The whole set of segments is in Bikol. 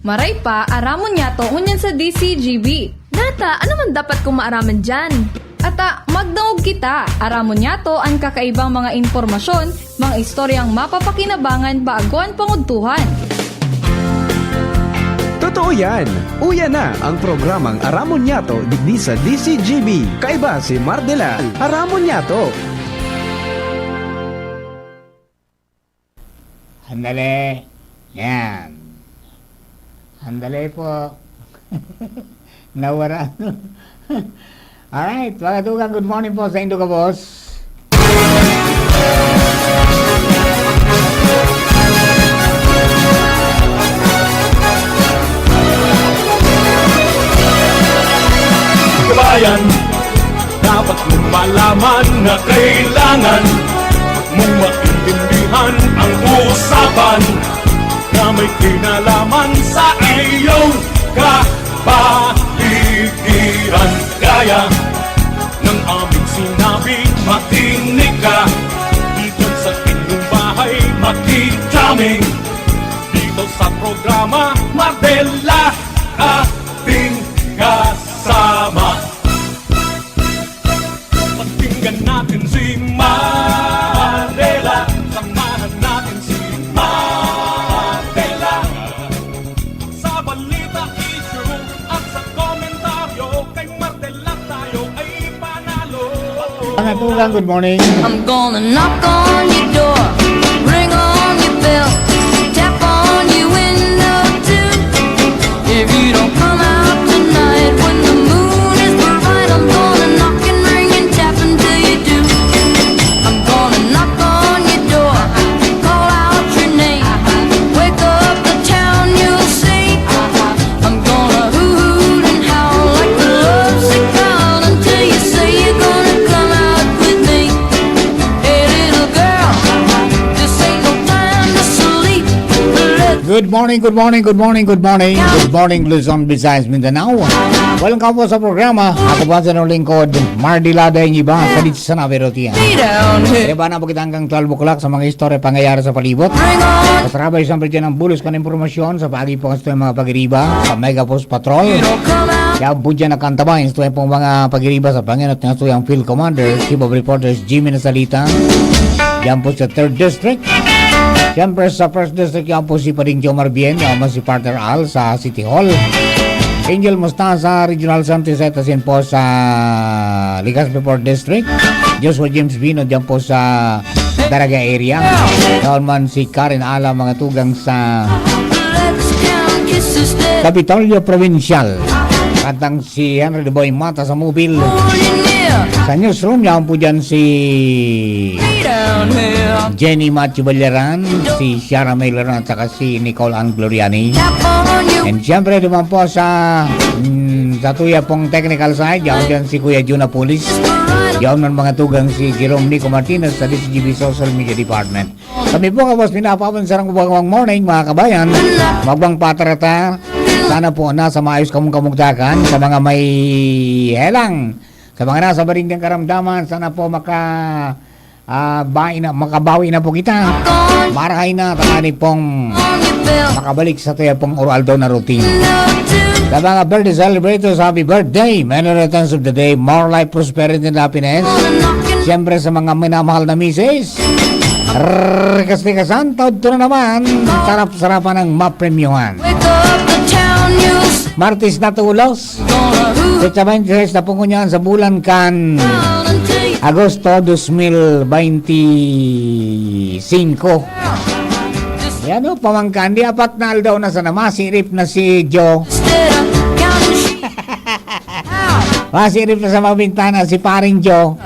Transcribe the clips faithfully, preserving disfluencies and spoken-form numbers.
Maray pa, aramon niyato ngunyan sa D C G B. Data, ano man dapat kong maaraman dyan? Ata, magdangog kita. Aramon niyato an kakaibang mga impormasyon, mga istoryang mapapakinabangan bago an pangudtuhan. Totoo yan! Uya na ang programang Aramon Niyato digdi sa D C G B. Kaiba si Mardela. Aramon Niyato! Andali. Yan. Andali po. Nawara. Alright, mga tugang, good morning po sa indo gabos. Kabayan, dapat mong malaman na kailangan mong maintindihan ang usapan na may kinalaman sa iyong kapaligiran. Gaya ng aming sinabi, makinig ka. Dito sa inyong bahay, makikita kami. Dito sa programa, Mardela, ating kasama. Pakinggan natin si Mardela. Samahan natin si Mardela. Sa balita, issue, at sa komentaryo, kay Mardela tayo ay panalo. Mga tugang, good morning. I'm gonna knock on your door, ring on your bell, tap on your window too. If you don't come out tonight when the moon is bright, I'm gonna knock and ring and tap until you do. I'm gonna knock on your door, call out your name, wake up the town, you'll see. I'm gonna hoot and howl like a lovesick clown until you say you're gonna come out with me. Hey, little girl, this ain't no time to sleep. Let's Good morning, good morning, good morning, good morning. Good morning, Luzon, Visayas, Mindanao. Welcome po sa programa. Ako po sa inyong lingkod, Mardy Lada, ang iba sa dito sa Naverotia. be down here. Kaya ba na pagkita hanggang twelve o'clock sa mga istorya pangyayari sa palibot? Bring on. Kasabay siyempre dyan ang bulos kan impormasyon sa pagi po ng mga pagiriba sa Mega Post Patrol. You don't come out. Kaya po dyan nakantabay sa pong mga pagiriba sa panginot ng tuyang Field Commander, Chief of Reporters Jimmy Nasalita. Diyan po sa third District. Siyempre sa first District, yan po si Pading Jomar Bien, yan po si Partner Al sa City Hall. Angel Mostaza, Regional Scientist at asin po sa Legazpi fourth District. Joshua James Bino, diyan po sa Daraga area. Yan man si Karen Ala, mga tugang sa Let's count kisses that Kapitolyo Provincial. Kantang si Henry the Boy Mata sa Mobil. morning near. Sa newsroom, yan po dyan si Be down here. Jenny Machu Ballaran, si Shara May Laran at saka si Nicole Ann Gloriani. Tap on your And siyempre, duman po sa mm, sa tuya pong technical side, yan dyan si Kuya Juna Pulis. Yan man mga tugang si Jerome Nico Martinez sa D C G B Social Media Department. Kami po, kabos, pinapaabot sa rang ubang morning, mga kabayan. Magbang patarata. Sana po nasa maayos kamong kamugtakan. Sa mga may helang, sa mga nasa barindang karamdaman, sana po maka ah, bawi na, makabawi na po kita. Marahay na, tanani pong on your bell. Makabalik sa tuya pong uro-aldaw na routine. No to Sa mga birthday celebrators, happy birthday! Many returns of the day, more life, prosperity, and happiness. knocking. Siyempre sa mga minamahal na misis, Rikastika Santa, udto na naman, sarap-sarapan ang mapremyuhan. Wake up the town, you'll Martes na tulos, gonna hoot petsa twenty-six na po ngunyan sa bulan kan down until you Agosto dos mil veinticinco. Yan o, pamangkan, di apat na aldaw na sana, masirip na si Joe. Instead of counting sheep. Masirip na sa mga bintana si paring Joe.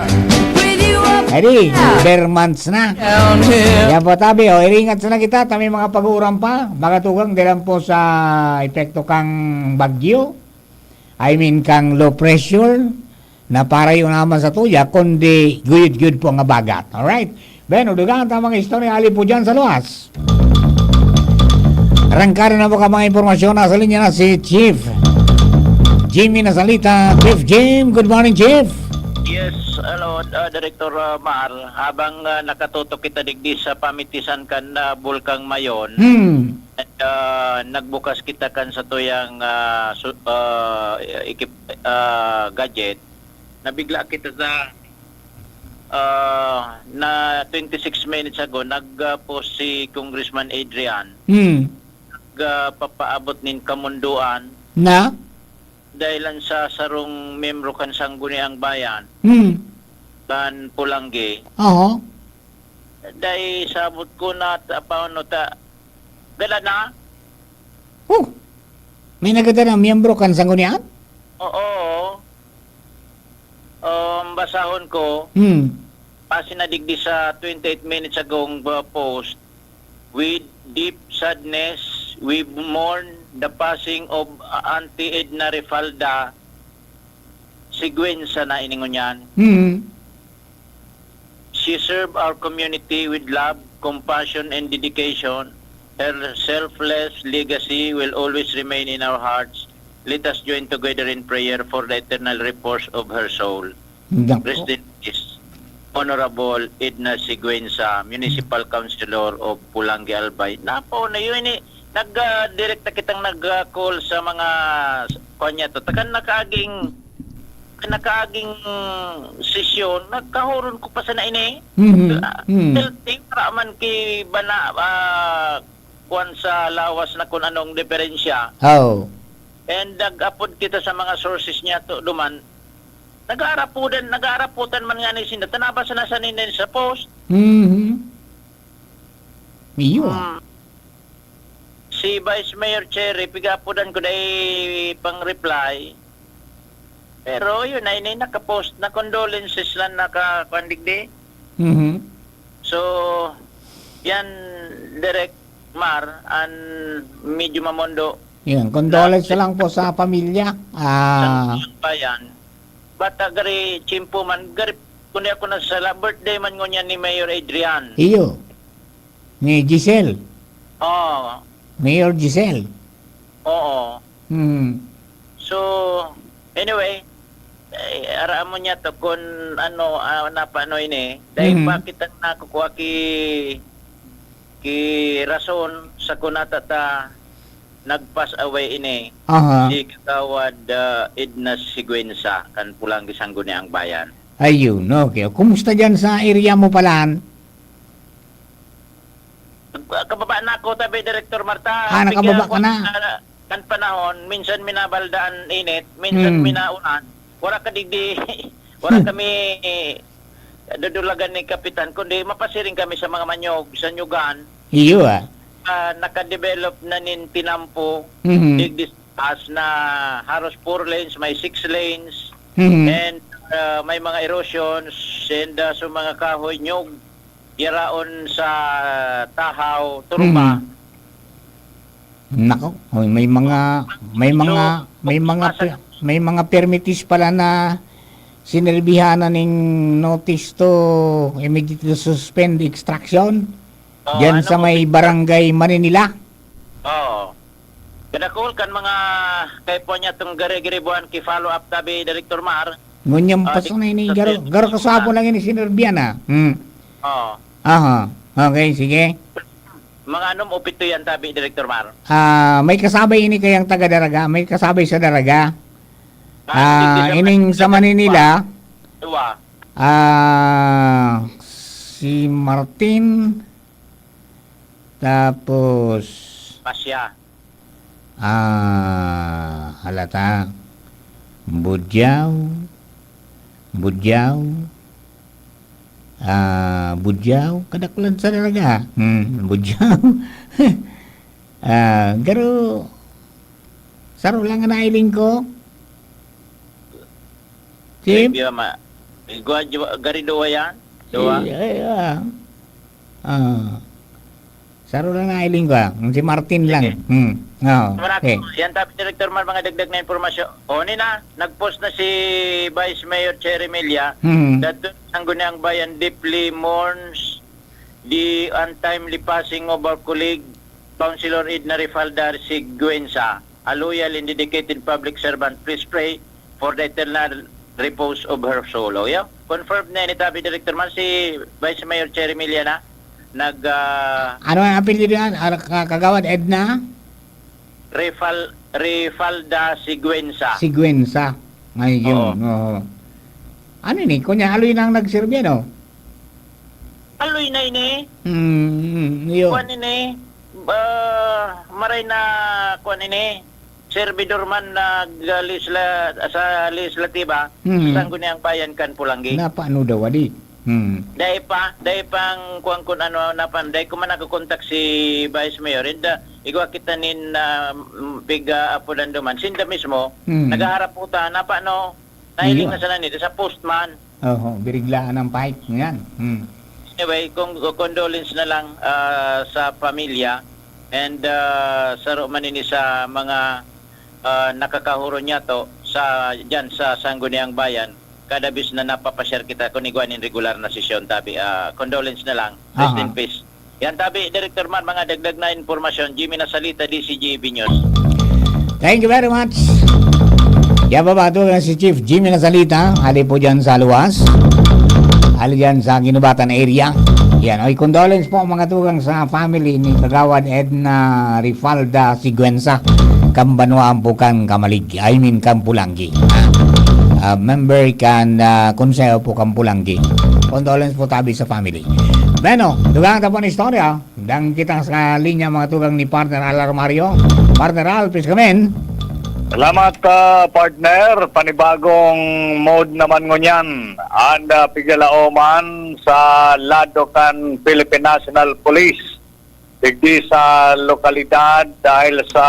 With you up Edi, bare months na. down here. Yan po, tabi, o, iringat sana kita, ta may mga pag-uuran pa. Mga tugang, di lang po sa epekto kang bagyo. I mean, kang low pressure. Na parayo naman sa tuya, kundi guyod-guyod po ang abagat. Alright? Bueno, dugaan ta mga istorya, ali po dyan sa luwas. Arangkada na po ka mga impormasyon. Nasa linya na si Chief Jimmy Nasalita. Chief Jim, good morning, Chief. Yes, hello, ah, Director, ah, Mar. Habang, ah, nakatutok kita digdi sa pamitisan kan, ah, Bulkang Mayon, Hmm. at, ah, nagbukas kita kan satuyang, ah, su-, ah, ekip-, ah, gadget, nabigla kita sa, ah, na twenty-six minutes ago, nag, ah, post si Congressman Adrian. Hmm. Nag, ah, papaabot nin kamundoan. Na? Dahilan sa sarong miyembro kan Sangguniang Bayan, Hmm. kan Pulanggi. Oho. Dai sabot ko na ta-, paano ta-, gala na? Oh, may nagada na miyembro kan Sanggunian? Oo. Um, basahon ko, Hmm. base na digdi sa twenty-eight minutes agong, uh, post, "With deep sadness, we mourn the passing of Auntie Edna Refalda Siguenza," na ini ngunyan. Hmm. "She served our community with love, compassion, and dedication. Her selfless legacy will always remain in our hearts. Let us join together in prayer for the eternal repose of her soul." Nako. Rest in peace, Honorable Edna Siguenza, Municipal Councilor of Pulanggi, Albay. Napo, na yun eh. Nag, ah, direkta kitang nag, ah, call sa mga, kuwan niya to. Takan nakaaging, nakaaging sesyon, nagkahuron ko pa sana ini. Mhm. Ah, Mhm. healthy, para man ki bana, ah, kuwan sa lawas na kung anong diferensya. Oh. And nag-apod kita sa mga sources niya to, duman. Nag-aarapudan, nag-aaraputan man nga ni sinda. Tanaba sana sa ninin sa post. Mhm. Iyo, ah. Hmm. Si Vice Mayor Cherry, pigapudan ko dai pang-reply. Pero yun, ay, nay naka-post na condolences lang naka-, kwan digdi. Mhm. So, yan, Direk Mar, an medyo mamondo. Yan, condolence na lang po sa pamilya. Ah. Sa bayan. Bata gari, tiyempo man, gari, kundi ako nasala, birthday man ngunyan ni Mayor Adrian. Iyo. Ni Giselle. Oo. Mayor Giselle. Oo. Hmm. So, anyway, eh, araan mo niya to kun ano, ah, napano ini. Dahil Mhm. bakit ang nakukuha ki, ki rason sa kunata ta nag-pass away ini, Aha. si Kagawad, ah, Edna Siguenza, kan Pulanggi Sangguniang Bayan. Ayun, okay. Kumusta dyan sa area mo palan? Kababa na ako, tabi, Director Marta. Ah, nakababa Bigyan ka ako na. ng, ah, kan panahon, minsan minabaldaan init, minsan Hmm. minaulan. Wala ka digdi, wala Hmm. kami, eh, dudulagan ni Kapitan, kundi mapasiring kami sa mga manyog, sa nyugan. Iyo, ah. Ah, nakadevelop na nin tinampo, Mhm. digdi as na haros four lanes, may six lanes, Mhm. and, ah, may mga erosions, and, ah, so mga kahoy, nyog, yaraon sa tahaw, turba. Mhm. Nako, may, may mga, may So, mga, may mga masa- pi-, may mga permitis pala na sinerbihan na ning notice to immediately suspend extraction Oo, diyan ano sa mo, may Victor? Barangay Maninila. Oo. Kadakol kan mga kaipuhan niya tong gari-giribuan ki follow up tabi, Director Mar. Ngunyan Ah, pa di sana ini, sa garo, garo ko sa hapon lang ini sinerbihan, ah. Hmm. Oo. Aha. Okay, sige. Mga anom o pito yan tabi, Director Mar? Ah, may kasabay ini kayang taga Daraga, may kasabay sa Daraga. Ah, Ah, hindi sa ining sa Maninila, Dua. ah, si Martin, tapos, Pasya. ah, halata, Budyaw, Budyaw, ah, Budyaw, kadaklan sa Daraga. Hmm, Budyaw. Ah, garo, saro lang ang nailing ko. Sip? Review, ma-, igwa, gari duwa yan? Duwa? Eh, ay, ah. Ah. Saro lang nailing ko, ah. Si Martin lang. Sige. Hmm. Oo. Marami Okay. po. Yan, Tabi Director Mar, mga dagdag na impormasyon. O, ni na, nag-post na si Vice Mayor Cherry Milla. Hmm. That Sangguniang Bayan deeply mourns the untimely passing of our colleague, Councilor Edna Refalda Siguenza, a loyal and dedicated public servant. Please pray for the eternal repose of her soul. O, yun. Confirmed na yan ni tabi, Director Man, si Vice Mayor Cherry Miliana. Nag, ah, Ano ang apelyido yan? Ar-, ka-, Kagawad Edna? Refal-, Refalda Siguenza. Siguenza. Ay, yun. Oo. Oo. Ano ni? Kunya, aloy na ang nagserbi, ano? Aloy na ini. Hmm, yun. Kuwan ini, ah, maray na kuwan ini, servidor man nag-, ah, legisla-, sa legislatiba, Hmm. sa Sangguniang Bayan kan Pulanggi. Napaano daw, adi? Hmm. Dai pa, dai pang kuwan kun ano, napan, dai ko man nakakontak si Vice Mayor. And, ah, igwa kita nin, ah, m-, pig, ah, apodan duman. Sinda mismo, Hmm. naghaharap po ta, napaano, nahiling Iyo. na sana nito sa postman. Oho, biriglaan ang fight. Yan. Hmm. Anyway, kung, condolence na lang, ah, sa pamilya and, ah, saro man ini sa mga, ah, nakakahuro niya to sa, dyan sa Sangguniang Bayan. Kada bis na napapasyar kita, kung igwa nin regular na sesyon, tabi, ah, condolence na lang. Rest Aha. in peace. Yan, tabi, Director Man, mga dagdag na impormasyon, Jimmy Nasalita, D C G B News. Thank you very much. Yan po, mga tugang, si Chief Jimmy Nasalita, hali po dyan sa Luwas. Hali dyan sa Ginubatan area. Yan, oy, condolence po, mga tugang, sa family ni Kagawad Edna Rifalda Siguenza, Kambanwaan po kan Kamalig, I mean, Kampulanggi. Ah, member kan, ah, Konseho po Kampulanggi. Condolence po tabi sa family. Bueno, dugang ta po ang istorya. Dang kita sa linya, mga tugang, ni Partner Alarmario. Partner Al, please come in. Salamat, ah, partner. Panibagong mode naman ngunyan an, ah, piglalaoman sa lado kan Philippine National Police digdi sa lokalidad dahil sa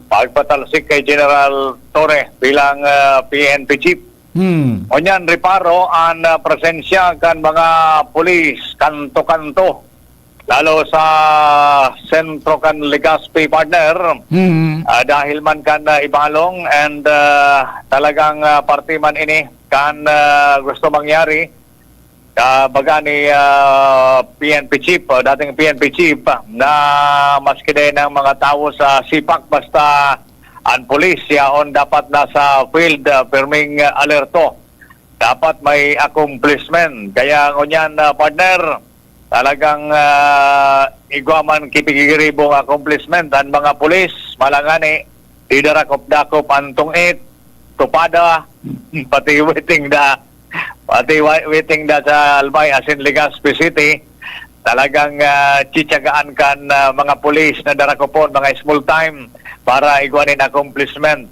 pagpatalsik kay General Torre bilang, ah, P N P chief. Hmm. Ngunyan, reparo an, ah, presensya kan mga pulis kanto-kanto, lalo sa sentro kan Legazpi, partner. Hmm. Ah, dahil man kan, ah, Ibalong and, ah, talagang, ah, parte man ini kan, ah, gusto mangyari, ah, baga ni, ah, P N P chief, ah, dating P N P chief, ah, na maski din ang mga tawo sa sipak, basta ang pulis yaon dapat nasa field, ah, pirming, ah, alerto. Dapat may accomplishment. Kaya ngunyan, ah, partner, talagang, ah, igwa man ki pigigiribong accomplishment an mga pulis, malangani, di darakop-dakop an tungit, tupada, pati waiting da, pati wa-, waiting da sa Albay, asin Legazpi City. Talagang, ah, titiyagaan kan, ah, mga pulis na darakopon, mga small time, para igwa nin accomplishment.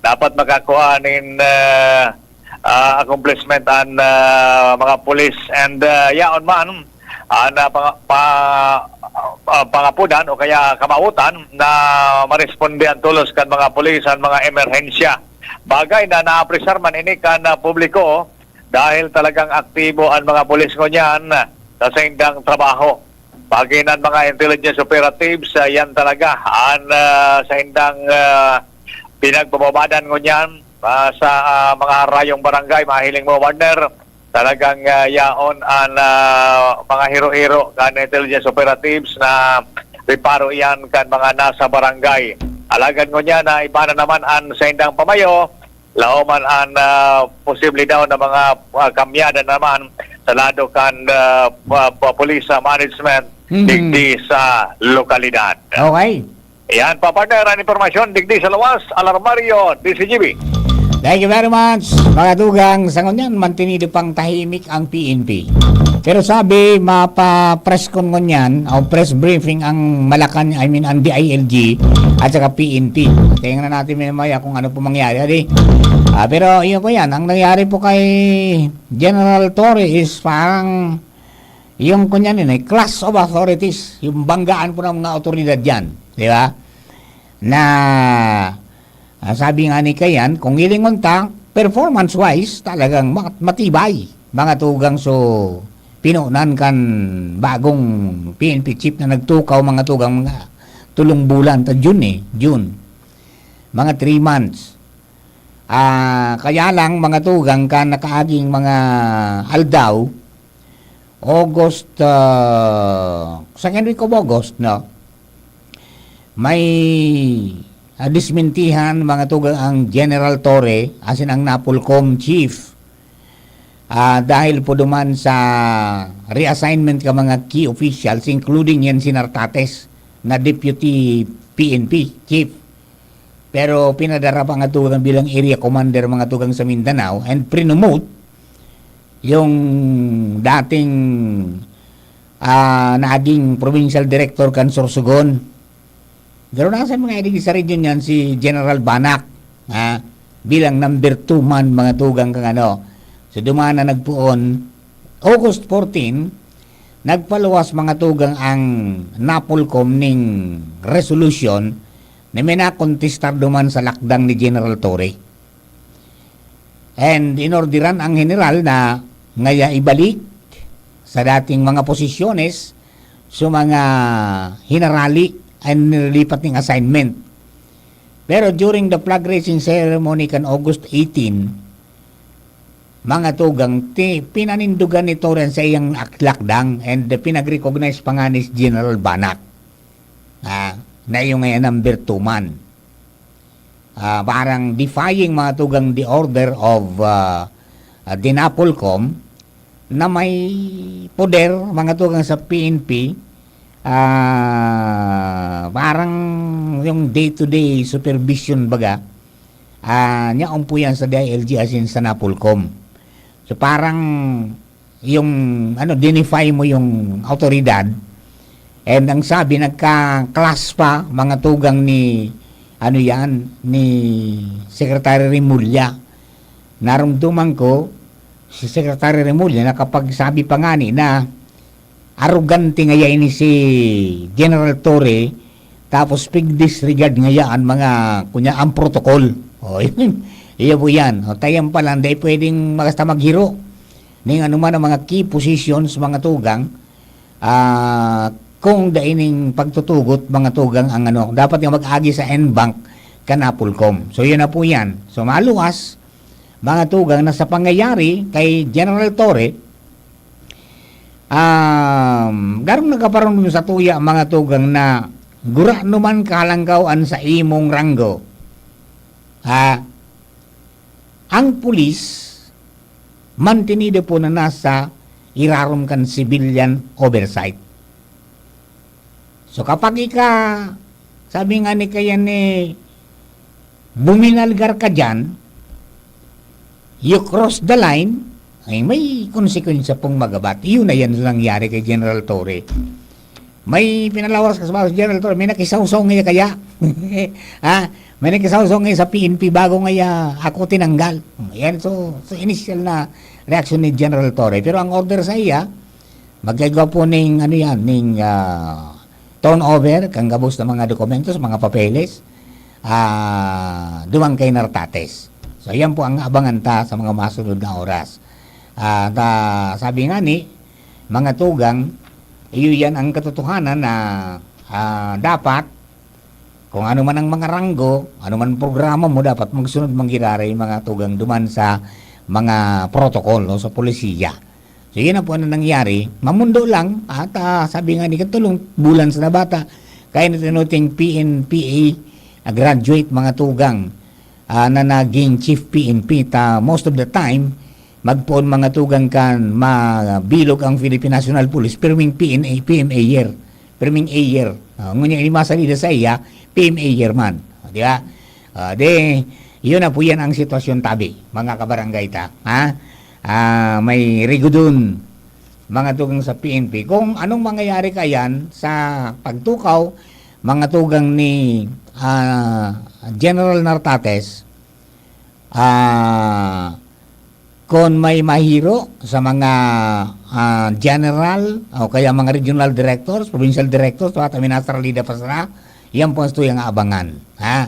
Dapat makakua nin, ah, ah, accomplishment an, ah, mga pulis. And, ah, yaon man, an, ah, panga-, pa-, ah, pangapodan o kaya kamawotan na maresponde an tolos kan mga pulis an mga emerhensya. Bagay na naapresar man ini kan, ah, publiko dahil talagang aktibo an mga pulis ngunyan sa saindang trabaho. Pag iyan mga intelligence operatives, ah, yan talaga an, ah, saindang, ah, pinagbababadan ngunyan, ah, sa, ah, mga harayong barangay, mahiling mo, partner. Talagang, ah, yaon an, ah, mga hiro-hiro kan intelligence operatives na reparo iyan kan mga nasa barangay. Alagad ngunyan na iba na naman an saindang pamayo, laoman an, ah, posible daw na mga, ah, kamyada naman sa lado kan, ah, pa-, pa-, police, ah, management Mhm. digdi sa lokalidad. Okay. Yan pa, partner, ang impormasyon digdi sa Luwas, Alarmario, D C G B. Thank you very much. Mga tugang, sa ngunyan, mantinido pang tahimik ang P N P. Pero sabi, mapa-press con ngunyan, o press briefing ang Malacan-, I mean, ang D I L G at saka P N P. Tingnan natin mamaya kung ano po mangyari, adi. Ah, pero yun po yan. Ang nangyari po kay General Torre is parang yung, kunyan yun, eh, clash of authorities. Yung banggaan po ng mga otoridad yan. Di ba? Na, ah, sabi nga ni Kayan, kung hilingon ta, performance-wise, talagang ma-, matibay. Mga tugang, so, pinunan kan bagong P N P chief na nagtukaw, mga tugang, mga tulong bulan, ta June eh, June. Mga three months. Ah, kaya lang, mga tugang, kan nakaaging mga aldaw, August, ah, second week of August, no? May ah, dismintihan, mga tugang, ang General Torre, asin ang Napolcom chief. Ah, dahil po duman sa reassignment ka mga key officials, including yan si Nartates na deputy P N P chief. Pero pinadara pa nga tugang bilang area commander mga tugang sa Mindanao and prinomote yung dating, ah, naging provincial director kan Sorsogon. Pero nasa mga idig sa region yan si General Banak, ha? Bilang number two man, mga tugang kang ano. So, duman na nagpoon, August fourteen, nagpaluwas, mga tugang, ang Napolcom ning resolution na minakontestar duman sa lakdang ni General Torre. And inorderan ang general na ngaya ibalik sa dating mga posisyones sa mga hinarali and nililipat ning assignment. Pero during the flag raising ceremony kan August eighteen, mga tugang, ti-, pinanindugan ni Torre sa iyang ak-, lakdang and pinag-recognize pa nga ni General Banak, ah, na iyo nga number two man. Ah, parang defying mga tugang the order of, ah, ah, the Napolcom na may poder, mga tugang sa P N P, ah, parang yung day-to-day supervision baga, ah, niya umpo yan sa D I L G asin sa Napolcom. So, parang yung, ano, dinefy mo yung autoridad. And ang sabi, nagka-clash pa, mga tugang ni, ano yan, ni Secretary Remulla. Narumduman ko, si Secretary Remulla, nakapagsabi pa nga ni na arogante ngaya ini si General Torre, tapos pig-disregard ngaya ang mga, kunya, ang protocol. O, yun. Iya po yan. O, tayan pa lang, dahil pwedeng magasta maghiro ning anuman ang mga key positions, mga tugang, ah, kung dai ning pagtutugot, mga tugang, ang ano, dapat nga mag-agi sa N-Bank kan Napolcom. So, yun na po yan. So, maluwas, mga tugang, na sa pangyayari kay General Torre, um, garong nagkaparundom sa tuya, mga tugang, na gurano man kalangkaw an sa imong ranggo. Ha? Ang pulis, mantenido po na nasa irarom kan civilian oversight. So, kapag ika, sabi nga ni kaya ni, buminalgar ka dyan, you cross the line, ay may konsekwensya pong magabat. Iyon na yan nangyari kay General Torre. May pinalawas ka sa mga General Torre, may nakisawsaw ngayon kaya. Ha? May nakisawsaw ngayon sa P N P bago ngaya ako tinanggal. Yan, so, so initial na reaksyon ni General Torre. Pero ang order sa iya, magkagawa po ning, ano yan, ning, ah, turnover, kang gabos na mga dokumentos, mga papeles, ah, duman kay Nartates. So, yan po ang abangan ta sa mga masunod na oras. Ah, ta, sabi nga ni, mga tugang, iyo yan ang katotohanan na, ah, dapat, kung ano man ang mga ranggo, ano man programa mo, dapat magsunod manggiraray mga tugang duman sa mga protocol, no, sa polisiya. So, yun na po ang nangyari. Mamundo lang, at, ah, sabi nga ni katulong, bulan sa nabata, kaya na tinuting P N P A, ah, graduate, mga tugang, ah, na naging chief P N P, ta most of the time, magpoon mga tugang kan mabilog ang Philippine National Police, pirming P N A, P M A year. Pirming A year. Ah, ngunyan, ini masalida sa iya, P M A year man. Ah, di ba? Ah, di, yun na po yan ang sitwasyon tabi, mga kabarangay ta. Ha? Ah, may rigudon, mga tugang sa P N P. Kung anong mangyayari kayan sa pagtukaw, mga tugang ni, ah, General Nartates, ah, kung may mahiro sa mga, ah, general o kaya mga regional directors, provincial directors, at Minister Lida Pasra, yan po ang tuyang abangan. Ha?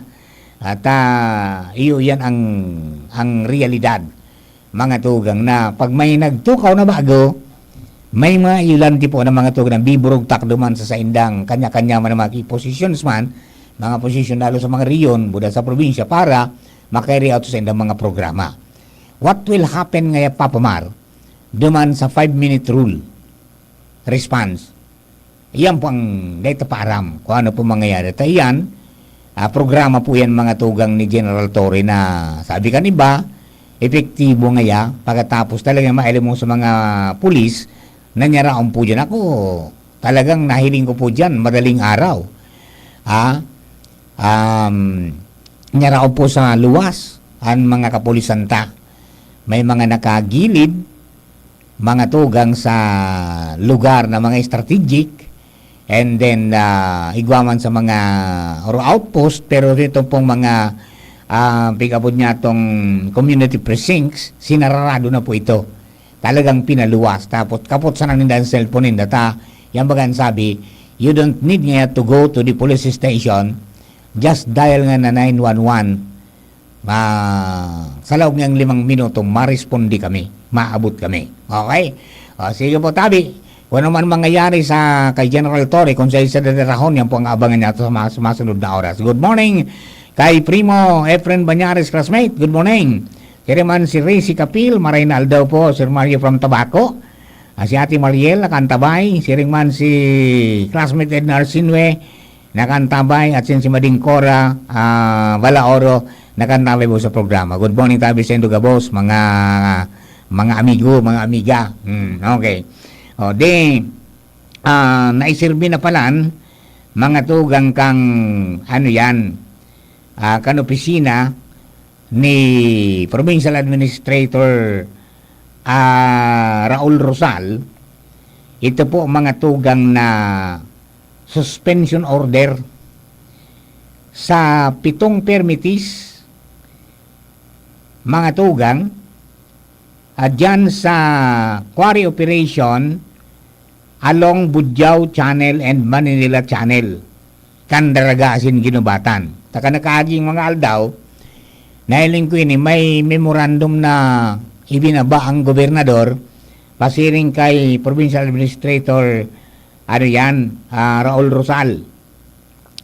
At, ah, iyo yan ang, ang realidad, mga tugang, na pag may nagtukaw na bago, may mga iyulante po ng mga tugang na biburugtak duman sa saindang kanya-kanya man ang mga positions man, mga posisyon lalo sa mga rehiyon, buda sa probinsya, para makarry out sa indang mga programa. What will happen ngaya, Papa Mar, duman sa five-minute rule response? Iyan po ang dahil ta paaram kung ano po mangyayari. Ta iyan, Ah, programa po yan, mga tugang, ni General Torre, na sabi kan iba, epektibo ngaya, pagkatapos talaga mailim mo sa mga pulis na nyaraon po dyan. Ako, talagang nahiling ko po dyan, madaling araw. Ah, um, nyaraon po sa luwas, ang mga kapulisan ta. May mga nakagilid, mga tugang sa lugar na mga strategic, and then, ah, igwa man sa mga or outpost, pero dito pong mga, ah, pig-abot niya tong community precincts, sinarado na po ito. Talagang pinaluwas. Tapos, kapot sana ninda ang cellphone ninda ta. Yan baga ang sabi, "You don't need nga to go to the police station. Just dial nga na nine one one." Ma-, sa loob ng limang minuto, maresponde kami. Maabot kami. Okay? O, sige po, tabi. Kung ano man mangyayari sa kay General Torre, kung siya isa na rahon, yan po ang abangan niya sa mga sumasunod na oras. Good morning kay Primo Efren Banyares, classmate. Good morning. Siring man si Ray Sikapil, maray na aldaw po, Sir Mario from Tabaco. Ah, si Ate Mariel, nakantabay. Siring man si classmate Edna Arsinue, nakantabay. At sin si Mading Cora, ah, Balaoro, nakantabay po sa programa. Good morning, tabi sa indo gabos, mga, mga amigo, mga amiga. Hmm, okay. O, di, ah, naisirbi na palan, mga tugang kang, ano yan, ah, kan opisina ni Provincial Administrator, ah, Raul Rosal, ito po, mga tugang, na suspension order sa pitong permittees, mga tugang, ah, dyan sa quarry operation along Budiao Channel and Manila Channel, kan Daraga asin Guinobatan. Saka nakaaging mga aldaw, nahiling ko ini, may memorandum na ibinaba ang gobernador pasiring kay Provincial Administrator, ano yan, ah, Raul Rosal,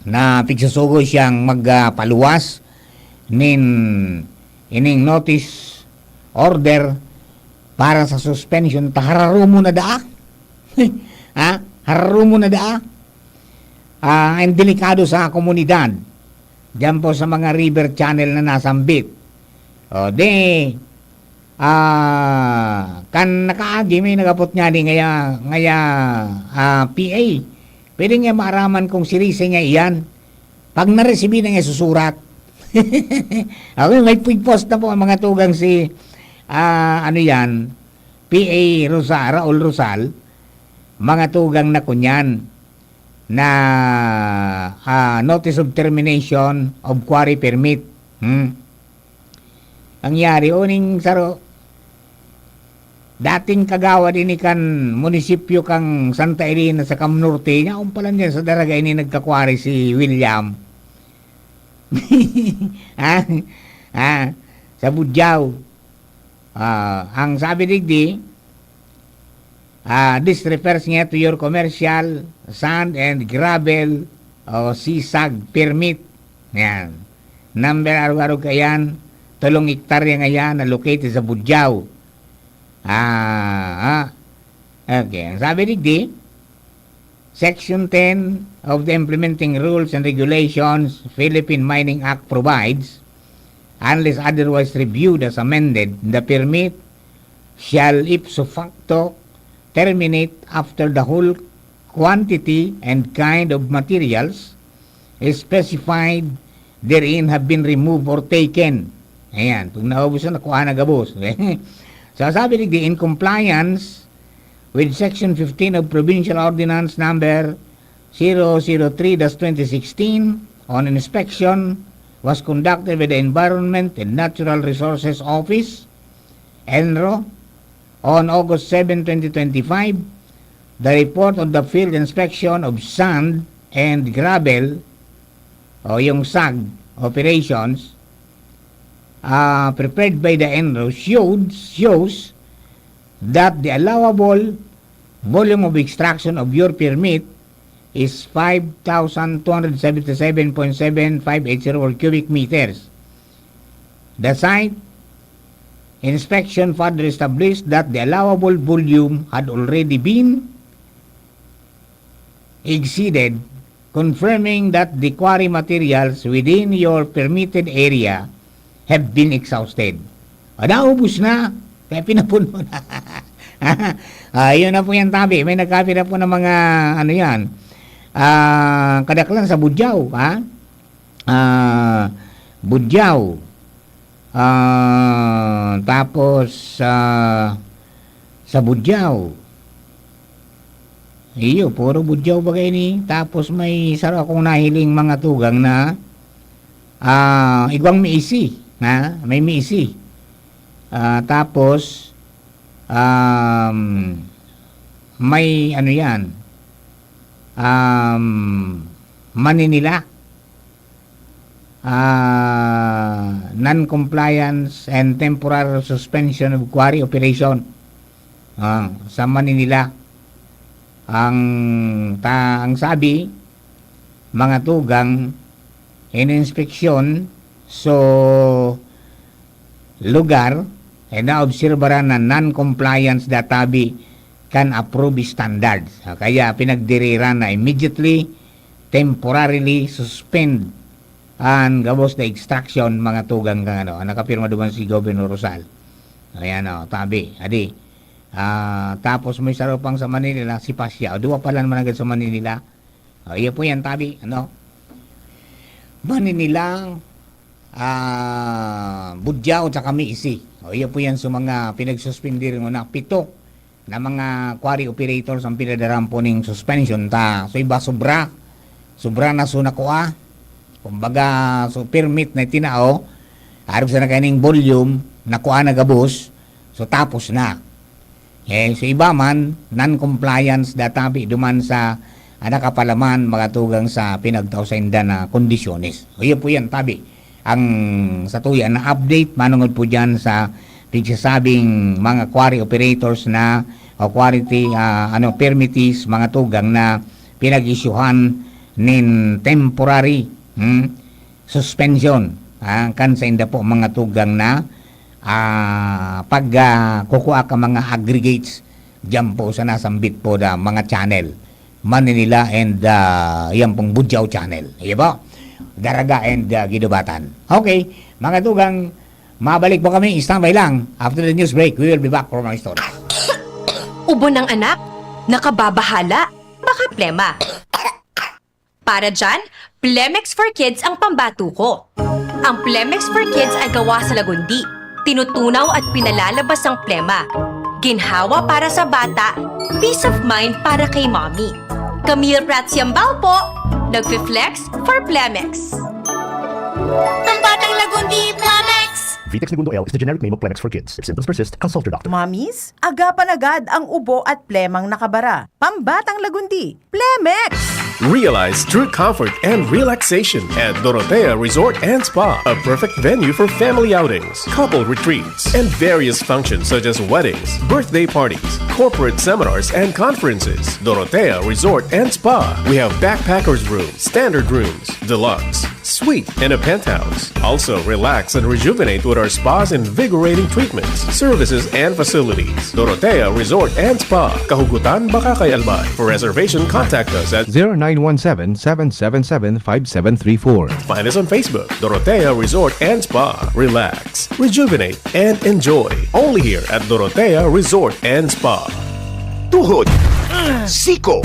na pigsusugo siyang magpaluwas nin ining notice order para sa suspension ta. Hararumo na daa. Ha? Hararumo na daa. Ah, ang delikado sa komunidad. Diyan po sa mga river channel na nasambit. O, di, ah, kan nakaagi, may nagapot niya di ngaya, ngaya, ah, P A. Pwede niya maaraman kung sirisa niya iyan. Pag naresibi na niya, susurat. Okay, may pigpost na po ang mga tugang si, ah, ano yan, P A Rosa-, Raul Rosal, mga tugang na kunyan na, ah, notice of termination of quarry permit. Hmm. Nangyari, uning saro, dating kagawad ini kan munisipyo kang Santa Elena sa Cam Norte, yaon pala niya sa Daraga ini nagkakwari si William. Ha? Ha? Sa Budiao. Ah, ang sabi digdi, ah, this refers nga to your commercial sand and gravel o sisag permit. Yan. Number arog-arog kayan, tolong hektarya ngayan na located sa Budiao. Ah, ah. Okay. Ang sabi digdi, Section ten of the Implementing Rules and Regulations, Philippine Mining Act provides, unless otherwise reviewed as amended, the permit shall ipso facto terminate after the whole quantity and kind of materials specified therein have been removed or taken. Ayan, pag naubos na, nakuha na gabos. So, sabi digdi, in compliance with Section fifteen of Provincial Ordinance Number zero zero three dash twenty sixteen on inspection was conducted by the Environment and Natural Resources Office, ENRO, on August seven, twenty twenty-five. The report on the field inspection of sand and gravel o yung sag operations, ah, prepared by the ENRO showed, shows that the allowable volume of extraction of your permit is five thousand two hundred seventy-seven point seven five eight zero cubic meters. The site inspection further established that the allowable volume had already been exceeded confirming that the quarry materials within your permitted area have been exhausted. O, naubos na. Kaya pinapuno na. Ah, yun na po yan, tabi. May nagkapira po ng mga, ano yan, ah, kadaklan sa Budyaw, ha? Ah, Budyaw. Ah, tapos, ah, sa Budyaw. Iyo, puro Budyaw bagay ni. Tapos may saro akong nahiling mga tugang na, ah, igwang miisi, ha? May miisi. Ah, tapos, um, may ano yan, um, maninila, ah, non-compliance and temporary suspension of quarry operation. Ah, sa maninila, ang ta-, ang sabi, mga tugang, in-inspeksyon, so, lugar, eh, naobserbaran na non-compliance databi kan approved standards. Ah, kaya pinagdiriran na immediately, temporarily suspend an gabos na extraction, mga tugang kan ano, ang nakapirma duman si Governor Rosal. Ayan, oh, tabi, adi. Ah, tapos may saro pang sa Manila, si Pasya. O, duwa pala naman agad sa Manila. O, iya po yan, tabi, ano? Manila, ah, Budyaw, tsaka Miisi. O, iya po yan sa mga pinagsuspindir mo na pito na mga quarry operators ang pinadaran po ning suspension ta. So, iba sobra. Sobra na so nakua. Kumbaga, so permit na itinao, arog sa nagkaning volume, nakua na gabos, so tapos na. Eh, so iba man, non-compliance databi duman sa, ah, nakapalaman, mga tugang sa pinagtao sa inda na kondisyones. O, yun po yan, tabi. Ang sa tuya na update, manungod po dyan sa pigsasabing mga quarry operators na, o quarry, ah, ano, permittees, mga tugang na pinag-isyuhan nin temporary, hmm, suspension, ah, kan sa inda po mga tugang na, ah, pag, ah, kukua ka mga aggregates, diyan po sa nasambit po na mga channel, Manila and, ah, yan pong Budyaw channel. Iya po? Daraga and, ah, Gidubatan. Okay, mga tugang, mabalik po kami. Standby lang. After the news break, we will be back for more stories. Ubo ng anak? Nakababahala? Baka plema. Para dyan, Plemex for Kids ang pambato ko. Ang Plemex for Kids ay gawa sa lagundi. Tinutunaw at pinalalabas ang plema. Ginhawa para sa bata, peace of mind para kay mommy. Camille Prats Yambao po, nagfi-flex for Plemex. Ang batang lagundi, Plemex! Vitex Negundo L is the generic name of Plemex for kids. If symptoms persist, consult your doctor. Mommies, agapan agad ang ubo at plemang nakabara. Pambatang lagundi, Plemex! Realize true comfort and relaxation at Dorotea Resort and Spa, a perfect venue for family outings, couple retreats, and various functions such as weddings, birthday parties, corporate seminars, and conferences. Dorotea Resort and Spa. We have backpackers room, standard rooms, deluxe, suite, and a penthouse. Also, relax and rejuvenate with our spa's invigorating treatments, services, and facilities. Dorotea Resort and Spa, Kahugutan, Bacacay, Albay. For reservation, contact us at zero nine one seven, seven seven seven, five seven three four. Find us on Facebook, Dorotea Resort and Spa. Relax, rejuvenate, and enjoy. Only here at Dorotea Resort and Spa. Tuhod, siko,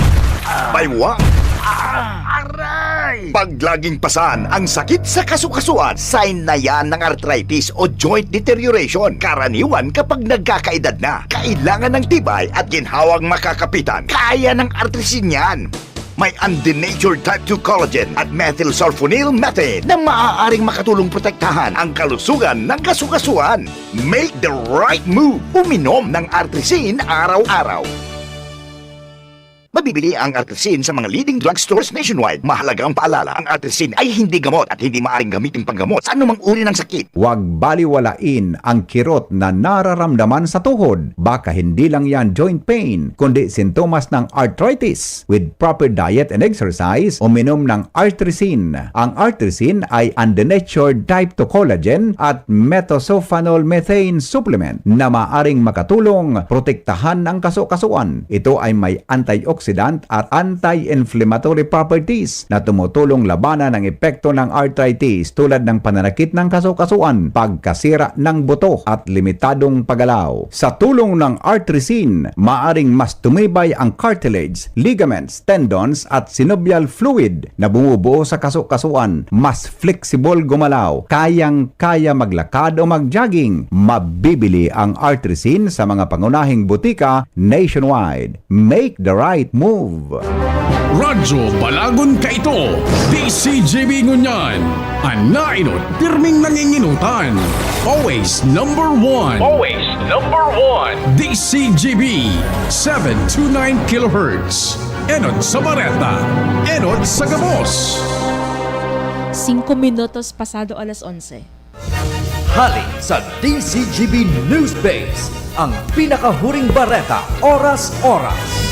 baywang, aray! Pag laging pasan ang sakit sa kasukasuan, sign na yan ng arthritis o joint deterioration. Karaniwan kapag nagkakaedad na, kailangan ng tibay at ginhawang makakapitan. Kaya ng artrisin yan. May undenatured type two collagen at methylsulfonyl methane na maaaring makatulong protektahan ang kalusugan ng kasukasuan. Make the right move. Uminom ng Artrisin araw-araw. Mabibili ang Artrisin sa mga leading drugstores nationwide. Mahalagang paalala, ang Artrisin ay hindi gamot at hindi maaring gamitin panggamot sa anumang uri ng sakit. Huwag baliwalain ang kirot na nararamdaman sa tuhod. Baka hindi lang yan joint pain, kundi sintomas ng arthritis. With proper diet and exercise, uminom ng Artrisin. Ang Artrisin ay undenatured type two collagen at methylsulfonyl methane supplement na maaring makatulong protektahan ang kasukasuan. Ito ay may antioxidant antioxidant at anti-inflammatory properties na tumutulong labanan ang epekto ng arthritis tulad ng pananakit ng kasukasuan, pagkasira ng buto at limitadong paggalaw. Sa tulong ng Artrisin, maaring mas tumibay ang cartilage, ligaments, tendons at synovial fluid na bumubuo sa kasukasuan, mas flexible gumalaw, kayang-kaya maglakad o mag-jogging. Mabibili ang Artrisin sa mga pangunahing butika nationwide. Make the right move. Radyo Balagon Kaito, D C G B ngunyan. An nainot, pirming nanginginutan. Always number one. Always number one. D C G B, seven two nine kilohertz. Enot sa bareta, enot sa gabos. Singko minutos pasado alas onse. Hali sa D C G B News Base, ang pinakahuring bareta, oras-oras.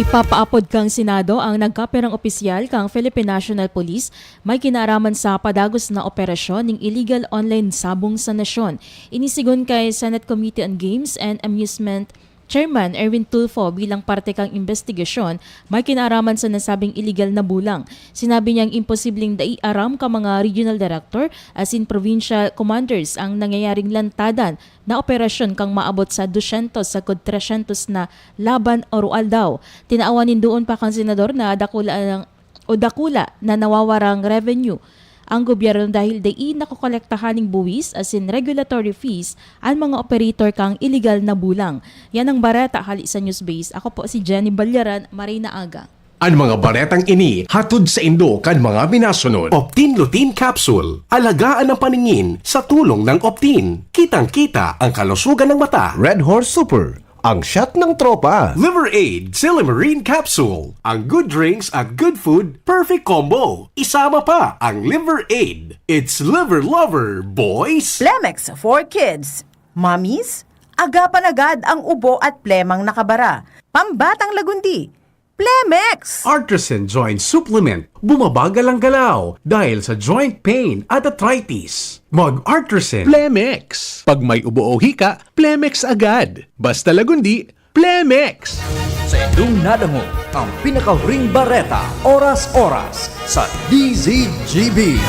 Ipapaapod kan Senado ang nagkapirang opisyal kan Philippine National Police may kinaaraman sa padagos na operasyon nin illegal online sabong sa nasyon. Ini sigon kay Senate Committee on Games and Amusement Chairman Erwin Tulfo. Bilang parte kan imbestigasyon, may kinaaraman sa nasabing iligal na bulang. Sinabi niyang imposibleng dai aram kan mga regional director asin provincial commanders ang nangyayaring lantadan na operasyon kan maabot sa dusyentos sagkod tresyentos na laban oro-aldaw. Tinawan nin duon pa kan senador na dakula ang o dakula na nawawarang revenue ang gobyerno dahil dai nakokolektahan nin buwis asin regulatory fees an mga operator kan iligal na bulang. Yan ang bareta hali sa Newsbase. Ako po si Jenny Balyaran. Maray na aga. An mga baretang ini hatod saindo kan mga minasunod. Optin Lutein Capsule. Alagaan ang paningin sa tulong ng Optin. Kitang-kita ang kalusugan ng mata. Red Horse Super. Ang shot ng tropa. Liver Aid Silimarin Capsule. Ang good drinks at good food, perfect combo. Isama pa ang Liver Aid. It's Liver Lover, boys! Plemex for Kids. Mommies, agapan agad ang ubo at plemang nakabara. Pambatang lagundi. Plemex! Artisan Joint Supplement. Bumabagal ang galaw dahil sa joint pain at arthritis. Mag-Artisan. Plemex. Pag may ubo o hika, Plemex agad. Basta lagundi, Plemex. Sa indong nadangog ang pinakahuring bareta, oras-oras sa D Z G B.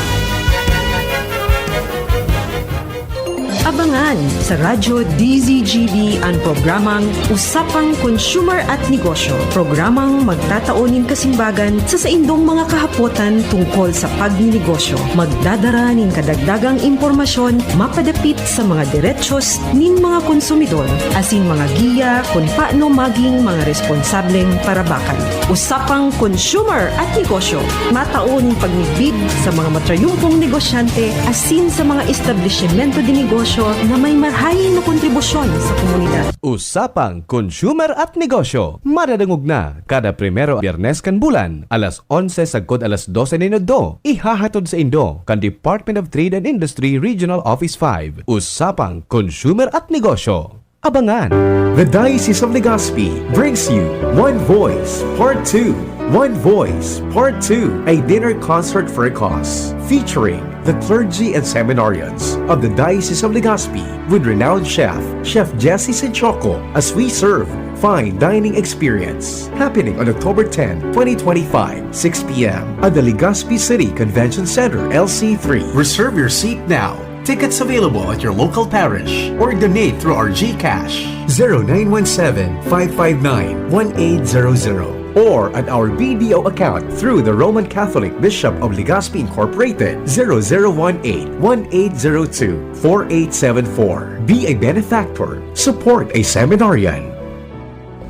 Abangan sa Radyo D Z G B an programang Usapang Consumer at Negosyo, programang magtatao nin kasimbagan sa saindong mga kahapotan tungkol sa pagninegosyo. Magdadara nin kadagdagang impormasyon mapadapit sa mga derechos nin mga konsumidor asin mga giya kun paano maging mga responsableng parabakan. Usapang Consumer at Negosyo, matao nin pagmidbid sa mga matrayumpong negosyante asin sa mga establisimento de negosyo na may marahay na kontribusyon sa komunidad. Usapang Consumer at Negosyo, madadangog na kada primero Biyernes kan bulan, alas onse sagkod alas dose nin udto. Ihahatod saindo kan Department of Trade and Industry Regional Office five. Usapang Consumer at Negosyo. Abangan! The Diocese of Legazpi brings you One Voice Part two. One Voice Part two, a dinner concert for a cause, featuring the clergy and seminarians of the Diocese of Legazpi with renowned chef, Chef Jesse Senchoco, as we serve fine dining experience. Happening on October ten, twenty twenty-five, six p m at the Legazpi City Convention Center, L C three. Reserve your seat now. Tickets available at your local parish or donate through our GCash, zero nine one seven, five five nine, one eight zero zero, or at our B D O account through the Roman Catholic Bishop of Legazpi Incorporated, zero zero one eight, one eight zero two, four eight seven four. Be a benefactor. Support a seminarian.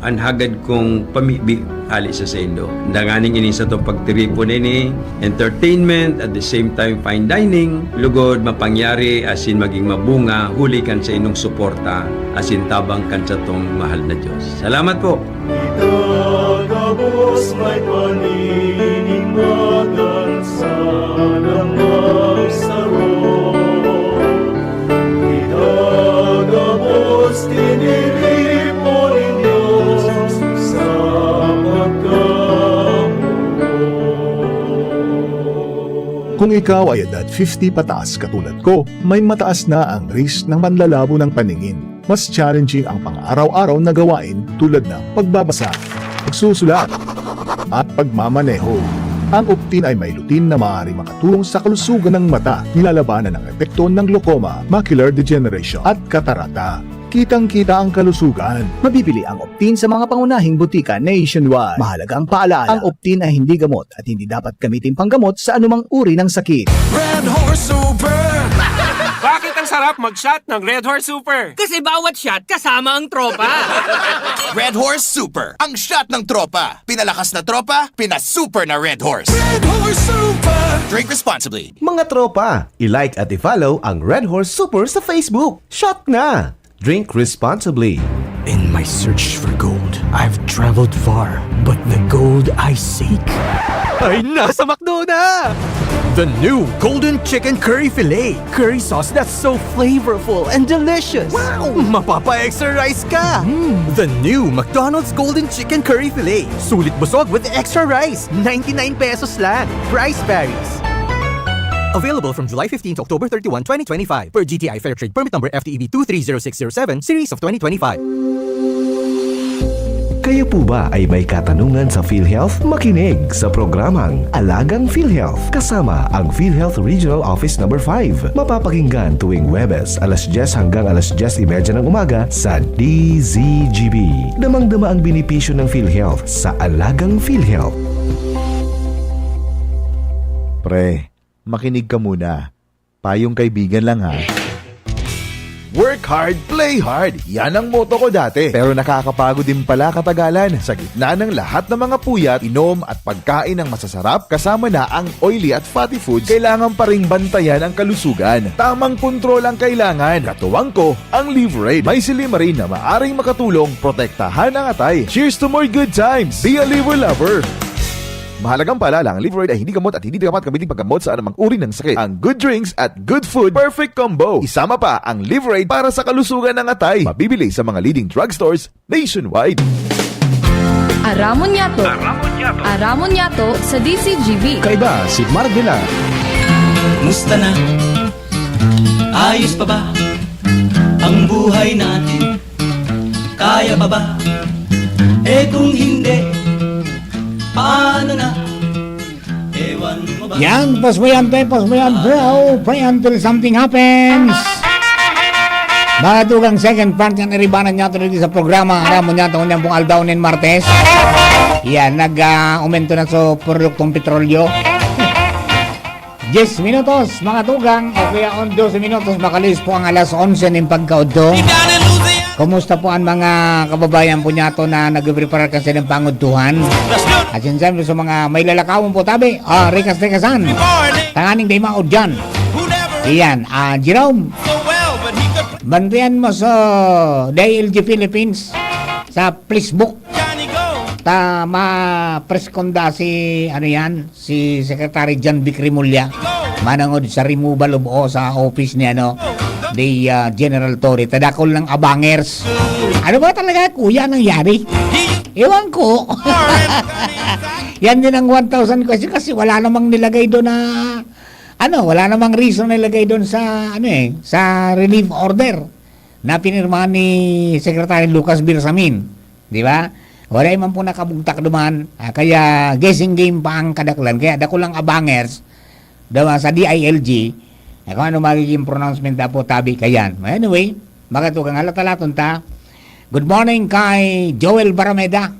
An hagad kong pamibi hali sa saindo. Danganing ini satong pagtiripon ini, entertainment, at the same time fine dining, lugod mapangyari asin maging mabunga huli kan saindong suporta asin tabang kan satong mahal na Dios. Salamat po! Kita gabos may paninimbagan sa damang saro. Kita gabos tiniripo nin Dios sa pagkamuot. Kung ikaw ay edad fifty pataas katulad ko, may mataas na ang risk ng panlalabo ng paningin. Mas challenging ang pang-araw-araw na gawain tulad ng pagbabasa, pagsusulat, at pagmamaneho. Ang Optin ay may lutein na maaaring makatulong sa kalusugan ng mata, nilalabanan ang epekto ng glaucoma, macular degeneration, at katarata. Kitang-kita ang kalusugan. Mabibili ang Optin sa mga pangunahing butika nationwide. Mahalagang paalala, ang Optin ay hindi gamot at hindi dapat gamitin panggamot sa anumang uri ng sakit. Red Horse Super! Bakit ang sarap mag-shot ng Red Horse Super? Kasi bawat shot kasama ang tropa. Red Horse Super, ang shot ng tropa. Pinalakas na tropa, pinasuper na Red Horse. Red Horse Super! Drink responsibly. Mga tropa, i-like at i-follow ang Red Horse Super sa Facebook. Shot na! Drink responsibly. In my search for gold, I've traveled far, but the gold I seek ay nasa McDo na! The new Golden Chicken Curry Filet. Curry sauce that's so flavorful and delicious. Wow! Mapapa-extra rice ka! Mm. The new McDonald's Golden Chicken Curry Filet. Sulit busog with extra rice. Ninety-nine pesos lang. Price varies. Available from July fifteen to October thirty-one, twenty twenty-five, per G T I Fair Trade Permit Number F T E B two three zero six zero seven, Series of twenty twenty-five. Kayo po ba ay may katanungan sa PhilHealth? Makinig sa programang Alagang PhilHealth kasama ang PhilHealth Regional Office Number five. Mapapakinggan tuwing Huwebes, alas dyes hanggang alas dyes y media ng umaga sa D Z G B. Damang-dama ang benepisyo ng PhilHealth sa Alagang PhilHealth. Pre, makinig ka muna. Payong kaibigan lang, ha. Work hard, play hard. Yan ang motto ko dati. Pero nakakapagod din pala katagalan. Sa gitna ng lahat ng mga puyat, inom at pagkain ng masasarap, kasama na ang oily at fatty foods, kailangan pa ring bantayan ang kalusugan. Tamang kontrol ang kailangan. Katuwang ko, ang Liveraid. May silymarin na maaring makatulong protektahan ang atay. Cheers to more good times! Be a Liver Lover! Mahalagang paalala, ang Liveraid ay hindi gamot at hindi dapat gamitin paggamot sa anumang uri ng sakit. Ang good drinks at good food, perfect combo. Isama pa ang Liveraid para sa kalusugan ng atay. Mabibili sa mga leading drugstores nationwide. Aramon Yato. Aramon Yato. Aramon Yato sa D Z G B. Kaiba si Mark Villar. Musta na? Ayos pa ba ang buhay natin? Kaya pa ba? Eh, kung hindi, paano na? Ewan mo ba? Yan, pos mo yan, pe, pos mo yan, bro. Pray until something happens. Mga tugang, second part yan, iribanan niya tuloy sa programa. Aram mo niya, taon niya pong aldaw nin Martes. Yan, nag, ah, aumento na sa produktong petrolyo. Diyes minutos, mga tugang, o kaya on dose minutos, makalis po ang alas onse nin pagkaudto. Kumusta po ang mga kababayan po niyato na nagpiprepare kan sa ilang pangudtuhan? At siyempre sa mga may lalakawan po, tabi, ah, rikas-rikasan. Tanganing day maod dyan. Iyan, ah, Jerome, bantayan mo sa D I L G Philippines sa Facebook. Ta ma-press konda si, ano yan, si Secretary John Vic Remulla, manangod sa removal of, o sa office ni, ano, ni, ah, General Torre. Ta dakul ng abangers. Ano ba talaga, kuya, nangyari? Ewan ko. Yan din ang one thousand question kasi wala namang nilagay doon na, ano, wala namang reason na nilagay doon sa, ano eh, sa relief order na pinirmahan ni Secretary Lucas Bersamin. Di ba? Wala man po nakabugtak duman. Ah, kaya guessing game pa ang kadaklan. Kaya dakulang abangers daw sa D I L G na kung ano magiging pronouncement na po tabi kayan. Anyway, mga tugang, halat-halaton ta. Good morning kay Joel Barameda.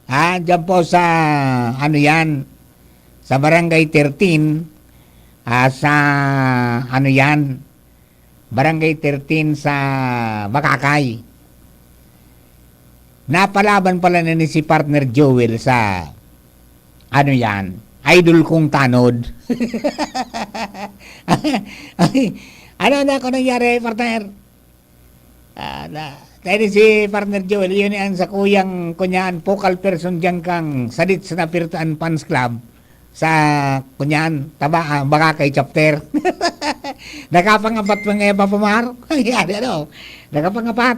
Ah, dyan po sa, ano yan, sa Barangay thirteen, ah, sa, ano yan, Barangay thirteen sa Bacacay. Napalaban pala na ni si partner Joel sa, ano yan, idol kong tanod. Ay, ano na ako nangyari, partner? Ah, na, dahil si partner Joel, yun ang sa kuyang, kunyan, focal person dyan kang Sadit sa Napirtaan Fans Club. Sa, kunyan, taba, ah, Boracay chapter. Nakapangapat pa nga pa, pamar. Yan, ano? Nakapangapat.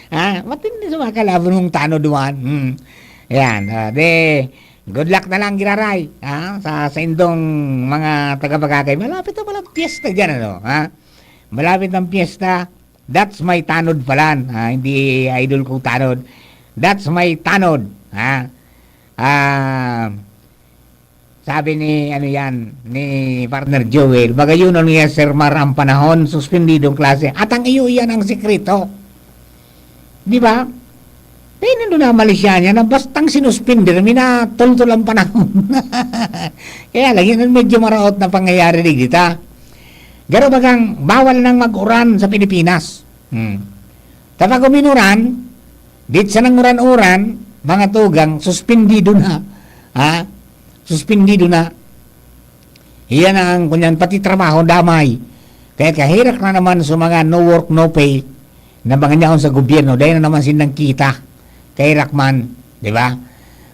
Ah, matindi sa mga kalaban mong tanod duman. Hmm. Yan, ah, de, good luck na lang, giraray. Ah, sa, sa indong mga taga-Boracay. Malapit na palang piyesta dyan, ano? Ha? Malapit ang piyesta. That's my tanod palan. Ah, hindi idol kong tanod. That's my tanod. Ha? Ah, sabi ni, ano yan, ni Partner Joel, "Magayunon niya, Sir Mar, ang panahon, suspendidong klase. At ang iyo iyan ang sikreto." Di ba? Kaya nandun na Malaysia niya na bastang sinuspindi na minatultol ang panahon. Kaya lang, yun ang medyo maraot na pangyayari digdi ta. Garo bagang bawal nang mag-uran sa Pilipinas. Hmm. Kapag uminuran, di sanang uran-uran, mga tugang, suspindido na. Ha? Suspindido na. Iyan ang, kunyan, pati trabaho, damay. Kaya kahirak na naman sa mga no work, no pay, na mga nyaon sa gobyerno, dahil na naman silang kita. Kahirak man, di ba?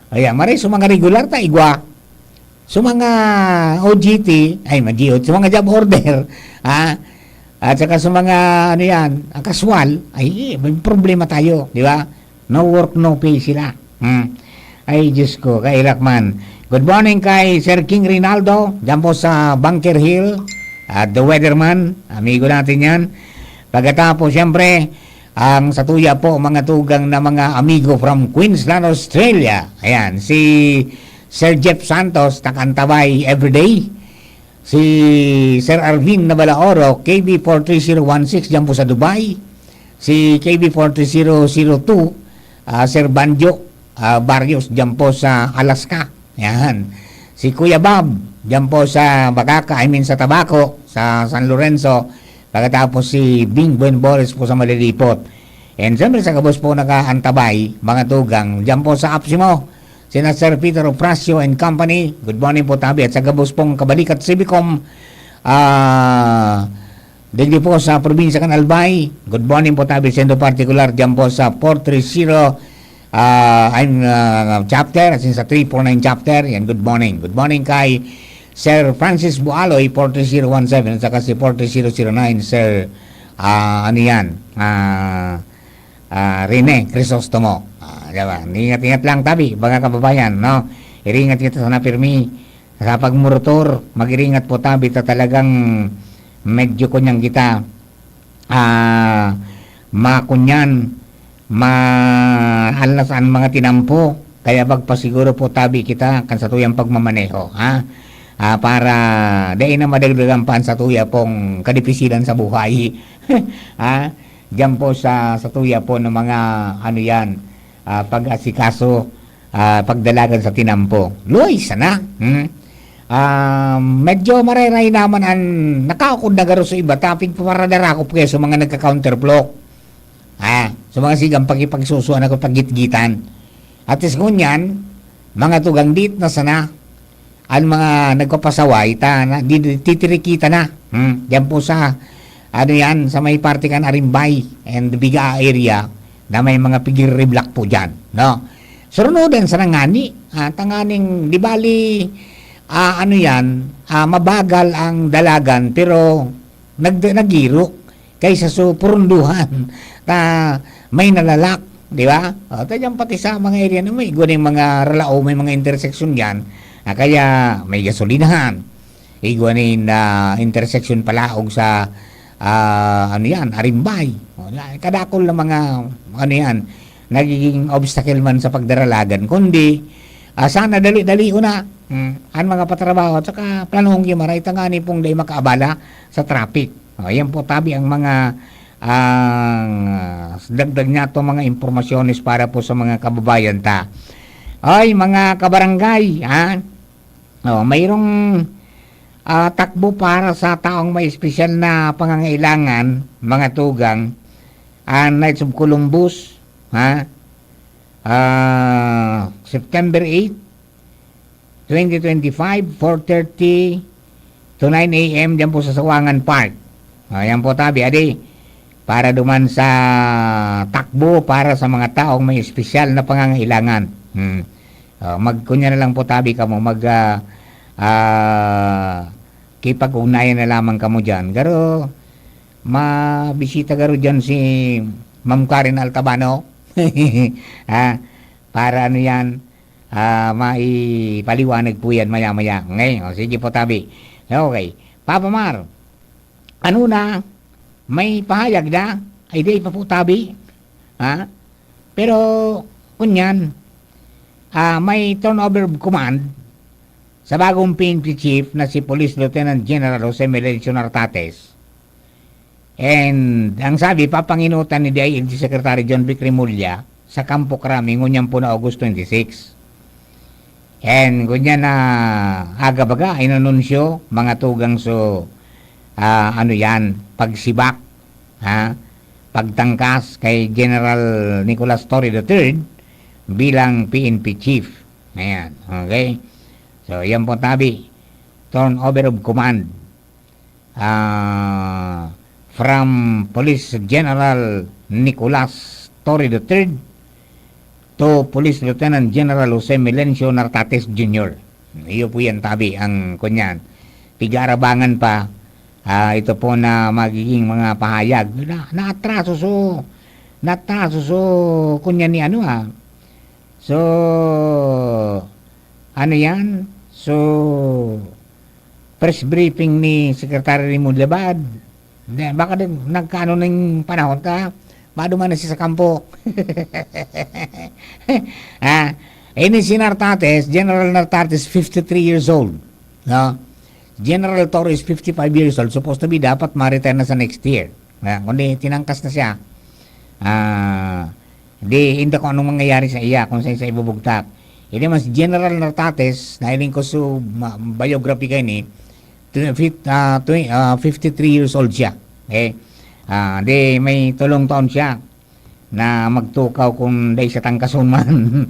Ayan, maray sa mga regular ta, igwa. Sa mga O G T, ay, mag-O T, sa mga job order, ha? At saka sa mga, ano yan, ah, kaswal, ay, may problema tayo, di ba? No work, no pay sila. Hmm. Ay, Diyos ko, kairak man. Good morning kay Sir King Rinaldo, dyan po sa Bunker Hill, at The Weatherman, amigo natin yan. Pagkatapos, siyempre, ang satuya po, mga tugang na mga amigo from Queensland, Australia. Ayan, si Sir Jeff Santos, takantabay everyday. Si Sir Arvin Nabalaoro, K B four three zero one six, dyan po sa Dubai. Si K B four three zero zero two, ah, Sir Banjo, ah, Barrios, dyan po sa Alaska. Yan. Si Kuya Bob, dyan po sa Bakaka, I mean sa Tabaco, sa San Lorenzo. Pagkatapos si Bing Buen Boris po sa Malilipot. And siyempre sa gabos po nakaantabay, mga tugang, dyan po sa Apsimo, sina Sir Peter Opracio and Company. Good morning po, tabi. At sa gabos pong Kabalikat Civicom, ah, digdi po sa probinsya kan Albay. Good morning po, tabi. Sendo partikular dyan po sa four three zero, ah, I'm, ah, chapter, as in sa three four nine chapter. Yan, good morning. Good morning kay Sir Francis Bualoy, four three zero one seven, at saka si four three zero zero nine, Sir, ah, ano yan? Ah, ah, Rene Crisostomo. Ah, di ba? Ingat-ingat lang, tabi, mga kababayan, no? Iringat kita sana pirmi sa pagmorotor. Mag-iringat po, tabi, ta talagang medyo kunyang kita, ah, makunyan, maalnas an mga tinampo. Kaya magpasiguro po, tabi, kita kan satuyang pagmamaneho, ha? Ah, para dai na madagdagan pa an satuya pong kadipisilan sa buhay. Ha? Diyan po sa, sa tuya po ng mga, ano yan, ah, pag-asikaso, ah, pagdalagan sa tinampo. Luoy sana. Hmm? Ah, medyo marayray naman ang nakaukod na garo sa iba, tapig paparadarakop kayo sa mga nagka-counterclock. Ah, sa mga sigang pakipagsusuan ako paggitgitan. At is ngunyan, mga tugang dit na sana, ang mga nagpapasaway, ta, na, di, di, titirikita na. Hmm, diyan po sa, ano yan, sa may parte kan Arimbay and Biga area na may mga pigiri block po dyan, no? Surunudan sa nangani, ah, tanganing, di bali, ah, ano yan, ah, mabagal ang dalagan, pero nag-, nagiro kaysa sa purunduhan na may nalalak, di ba? O, ta dyan pati sa mga area na may igwa ning mga ralao, may mga intersection dyan, ah, kaya may gasolinahan. Igwa nin, ah, intersection palaog sa, ah, ano yan, Arimbay. O, na, kadakol na mga, ano yan, nagiging obstacle man sa pagdaralagan, kundi, ah, sana dali-dali na, hmm, ang mga patrabaho at saka planong gimaray tangani pong dai makaabala sa traffic. O, yan po, tabi, ang mga, ang, ah, dagdag niya to, mga impormasyones para po sa mga kababayan ta. Ay, mga kabarangay, ha? O, mayroong, ah, takbo para sa taong may espesyal na pangangailangan, mga tugang, ang Knights of Columbus, ha? Ah, September eight, twenty twenty-five, four thirty to nine A M diyan po sa Sawangan Park. Ayan po, tabi, adi, para duman sa takbo para sa mga taong may espesyal na pangangailangan. Hmm. Ah, magkunya na lang po, tabi, kamo, mag, ah, ah, kipag-ugnayan na lamang kamo diyan. Garo, mabisita garo diyan si Ma'am Karen Altabano. Ah, para ano yan, ah, maipaliwanag po yan maya-maya. Okay, o, sige po, tabi. Okay. Papa Mar, ano na, May pahayag na, ay di pa po tabi. Ha? Pero, kunyan, ah, may turnover of command sa bagong P N P chief na si Police Lieutenant General Jose Melencio Nartates. And ang sabi, papanginutan ni D I L G Secretary John Vic Remulla sa Kampo Crame ngunyan po na August twenty-six. And ngunyan na aga baga, inanunsyo, mga tugang so, ah, ano yan, pagsibak, ha? Pagtangkas kay General Nicolas Torre the third bilang P N P chief. Ayan, okay? So, yan po tabi. Turnover of command. Ah, from Police General Nicolas Torre the third to Police Lieutenant General Jose Melencio Nartates Junior. Iyo po yan, tabi, ang kunyan. Pigarabangan pa, ah, ito po na magiging mga pahayag. Na, naatraso so, naatraso so, kunyan ni ano, ah. So, ano yan? So, press briefing ni Secretary Raymond Labad. Hindi, baka din, nagkaano ng panahon ka, maduman na siya sa kampo. Ah, ini si Nartates, General Nartates, fifty-three years old. No? General Torre is fifty-five years old. Supposed to be, dapat ma-retire na sa next year. Ah, kundi tinangkas na siya. Ah, di, hindi ko anong mangyayari sa iya, kung saan sa ibubugtak. Ini mas General Nartates, nahiling ko sa ma-, biography kayo ni, tw-, fit-, ah, tw-, ah, fifty-three years old siya. Okay? Ah, di, may tulong taon siya na magtukaw kung dai siya tangkason man.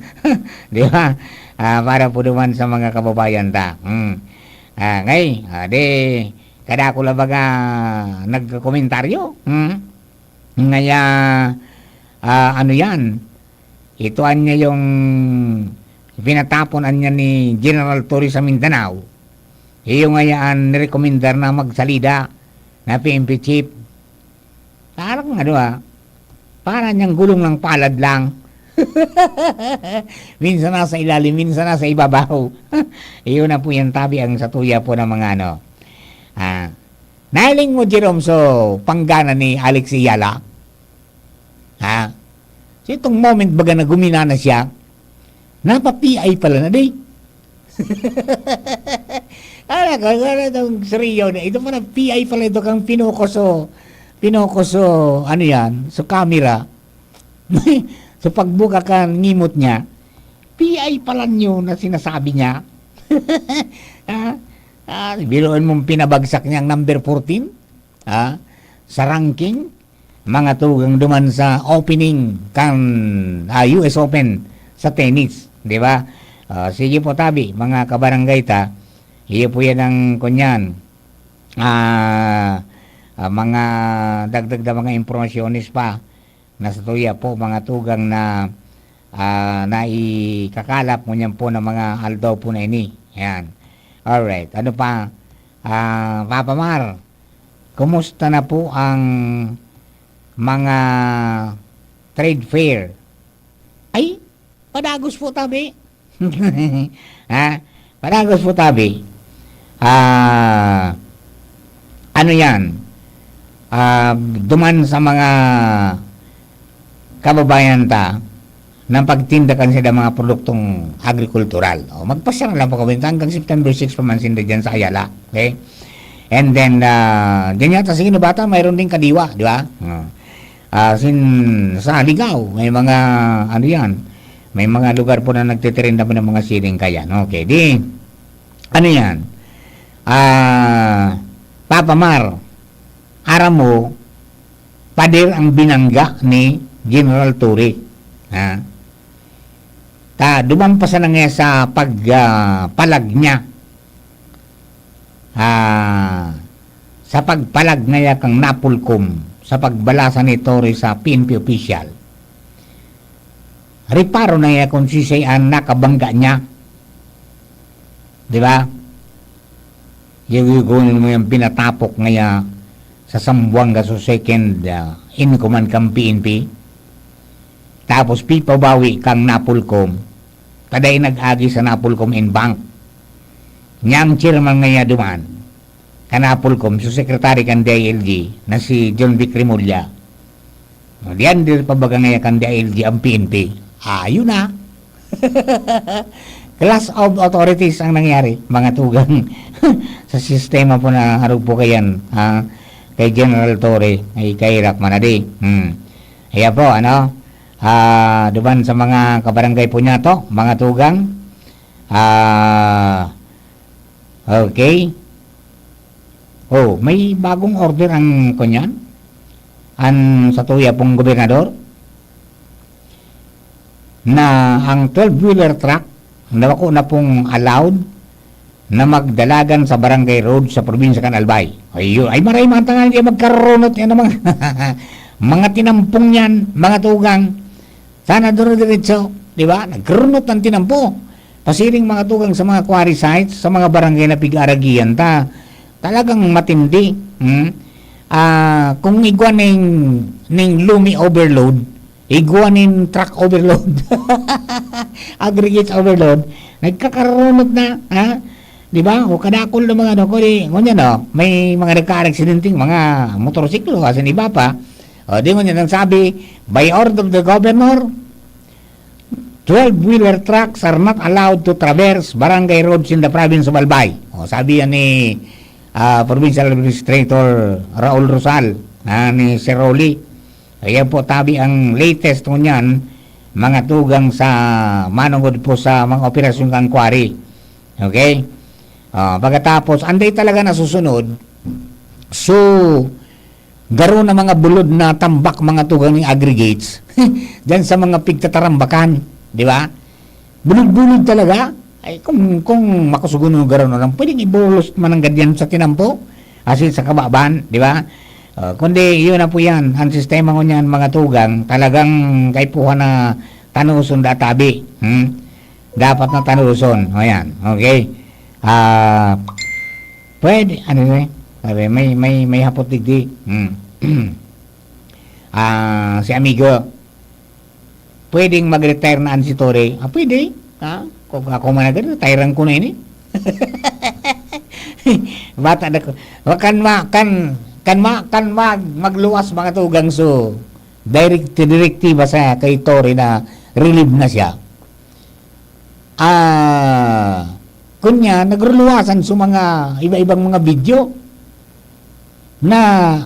Di ba? Ah, para po naman sa mga kababayan ta. Hmm. Ah, ngay, ah, di, kadakula baga nagkomentaryo. Hmm? Ngaya, ah, ano yan? Ito anya yung pinatapon anya ni General Torre sa Mindanao. Iyo ngaya an nirekomendar na magsalida na P N P chief. Parang ano, ah, parang niyang gulong lang palad lang. Minsan nasa ilalim, minsan nasa ibabaw. Iyon na po yan, tabi, ang satuya po ng mga ano. Ah, nailing mo, Jerome, so, panggana ni Alex Ayala? Ha? So, itong moment baga na gumina na siya, napa-P I pala na, di? Ala ka, wala itong seryo na. Ito pala, P I pala ito kang pinukoso, pinukoso, ano yan, so camera. So, pagbuka ka, ngimot niya, P I pala niyo na sinasabi niya. Ha? Ah, biruin mong pinabagsak niya ang number fourteen, ha? Sa ranking, mga tugang duman sa opening kan, ah, U S Open sa tennis, di ba? Ah, sige po, tabi, mga kabarangay ta, iyo po yan ang kunyan. Ah, ah, mga dagdag na mga impormasyones pa na sa tuya po, mga tugang na, ah, naikakalap ngunyan po ng mga aldaw po na ini. Yan. Alright. Ano pa? Ah, Papa Mar, kumusta na po ang mga trade fair? Ay, padagos po, tabi. Ha? Padagos po, tabi. Ah, ano yan? Ah, duman sa mga kababayan ta, nang pagtinda kan sila mga produktong agrikultural. O, magpasya na lang po kami hanggang September six pa man sinda dyan sa Ayala. Okay? And then, ah, dyan yata sa Ginobata, mayroon ding kadiwa, di ba? Ah. Ah, sin-, sa Ligao, may mga, ano yan, may mga lugar po na nagtitirinda po ng mga siling kayan. Okay, di, ano yan? Ah, Papa Mar, aram mo, pader ang binangga ni General Torre. Ha? Ta, duman pa sana nga sa pag, ah, palag niya. Ah, sa pagpalag ngaya kang Napolcom, sa pagbalasa ni Torre sa P N P official, reparo na iya kung sisay ang nakabangga niya. Di ba? Gigigunin mo yung pinatapok ngaya sa Zamboanga sa second, ah, in command kang P N P. Tapos pipabawi kang Napolcom. Kada nag-agi sa Napolcom in bank. Niyang chairman ngaya duman. kan Apolcom, so secretary kan D I L G, na si John Vic Remulla. O, diyan, di pa baga ngaya kan D I L G ang P N P. Ayun na. Clash of authorities ang nangyari, mga tugang. Sa sistema po na arog po kayan, ah, kay General Torre, ay kay Rock Manadi. Hmm. Ayan po, ano? Ah, duman sa mga kabarangay po niya to, mga tugang. Ah, okay. Oh, may bagong order ang kunyan? An sa tuya pong gobernador? Na ang twelve-wheeler truck na bako na pong allowed na magdalagan sa barangay road sa probinsya kan Albay. Ayun. Ay, maray mga tangan, di magkarunot yan ang mga, mga tinampong yan, mga tugang. Sana dire-diretso, di ba? Nagrunot ang tinampo. Pasiring mga tugang sa mga quarry sites, sa mga barangay na pig-aragihan ta. Talagang matindi. Hmm? Ah, kung igwa ning, ning lumi overload, igwa nin truck overload. Aggregates overload, nagkakarunot na, ha? Di ba? O kadakol na mga ano, kung di, ngunyan, no? May mga nagka-aksidenteng mga motorsiklo, kasi iba pa. O, di ngunyan, ang sabi, by order of the governor, twelve-wheeler trucks are not allowed to traverse barangay roads in the province of Albay. O, sabi yan ni, ah, Provincial Administrator Raul Rosal, ah, ni Sir Rolly. Ayan po, tabi ang latest ngunyan, mga tugang sa manungod po sa mga operasyon kan quarry. Okay? Ah, pagkatapos, anday talaga nasusunod, so, garo na mga bulod na tambak, mga tugang ning aggregates, diyan sa mga pigtatarambakan, di ba? Bulod-bulod talaga. Ay, kung, kung makusugon mo garo na lang, pwedeng ibulos man ang gadyan sa tinampo, asin sa kababan, di ba? Ah, kundi, yun na po yan. Ang sistema ko niyan, mga tugang, talagang kaipuhan na tanuson da tabi. Hmm? Dapat na tanuson. O yan. Okay. Ah, pwede, ano yun eh? Sabi, may, may, may hapot digdi. Hmm. Ah, si amigo, pwedeng mag-retire na an si Torre? Ah, pwede. Ha? Kung ako man nag-retire, ko na ini. Bata na ko. Wa kan ma-, kan, kan ma-, kan mag-, magluwas mga tugang so direct, direktiba sa kay Torre na relieve na siya. Ah, kunya, nagruluwasan sa mga iba-ibang mga video na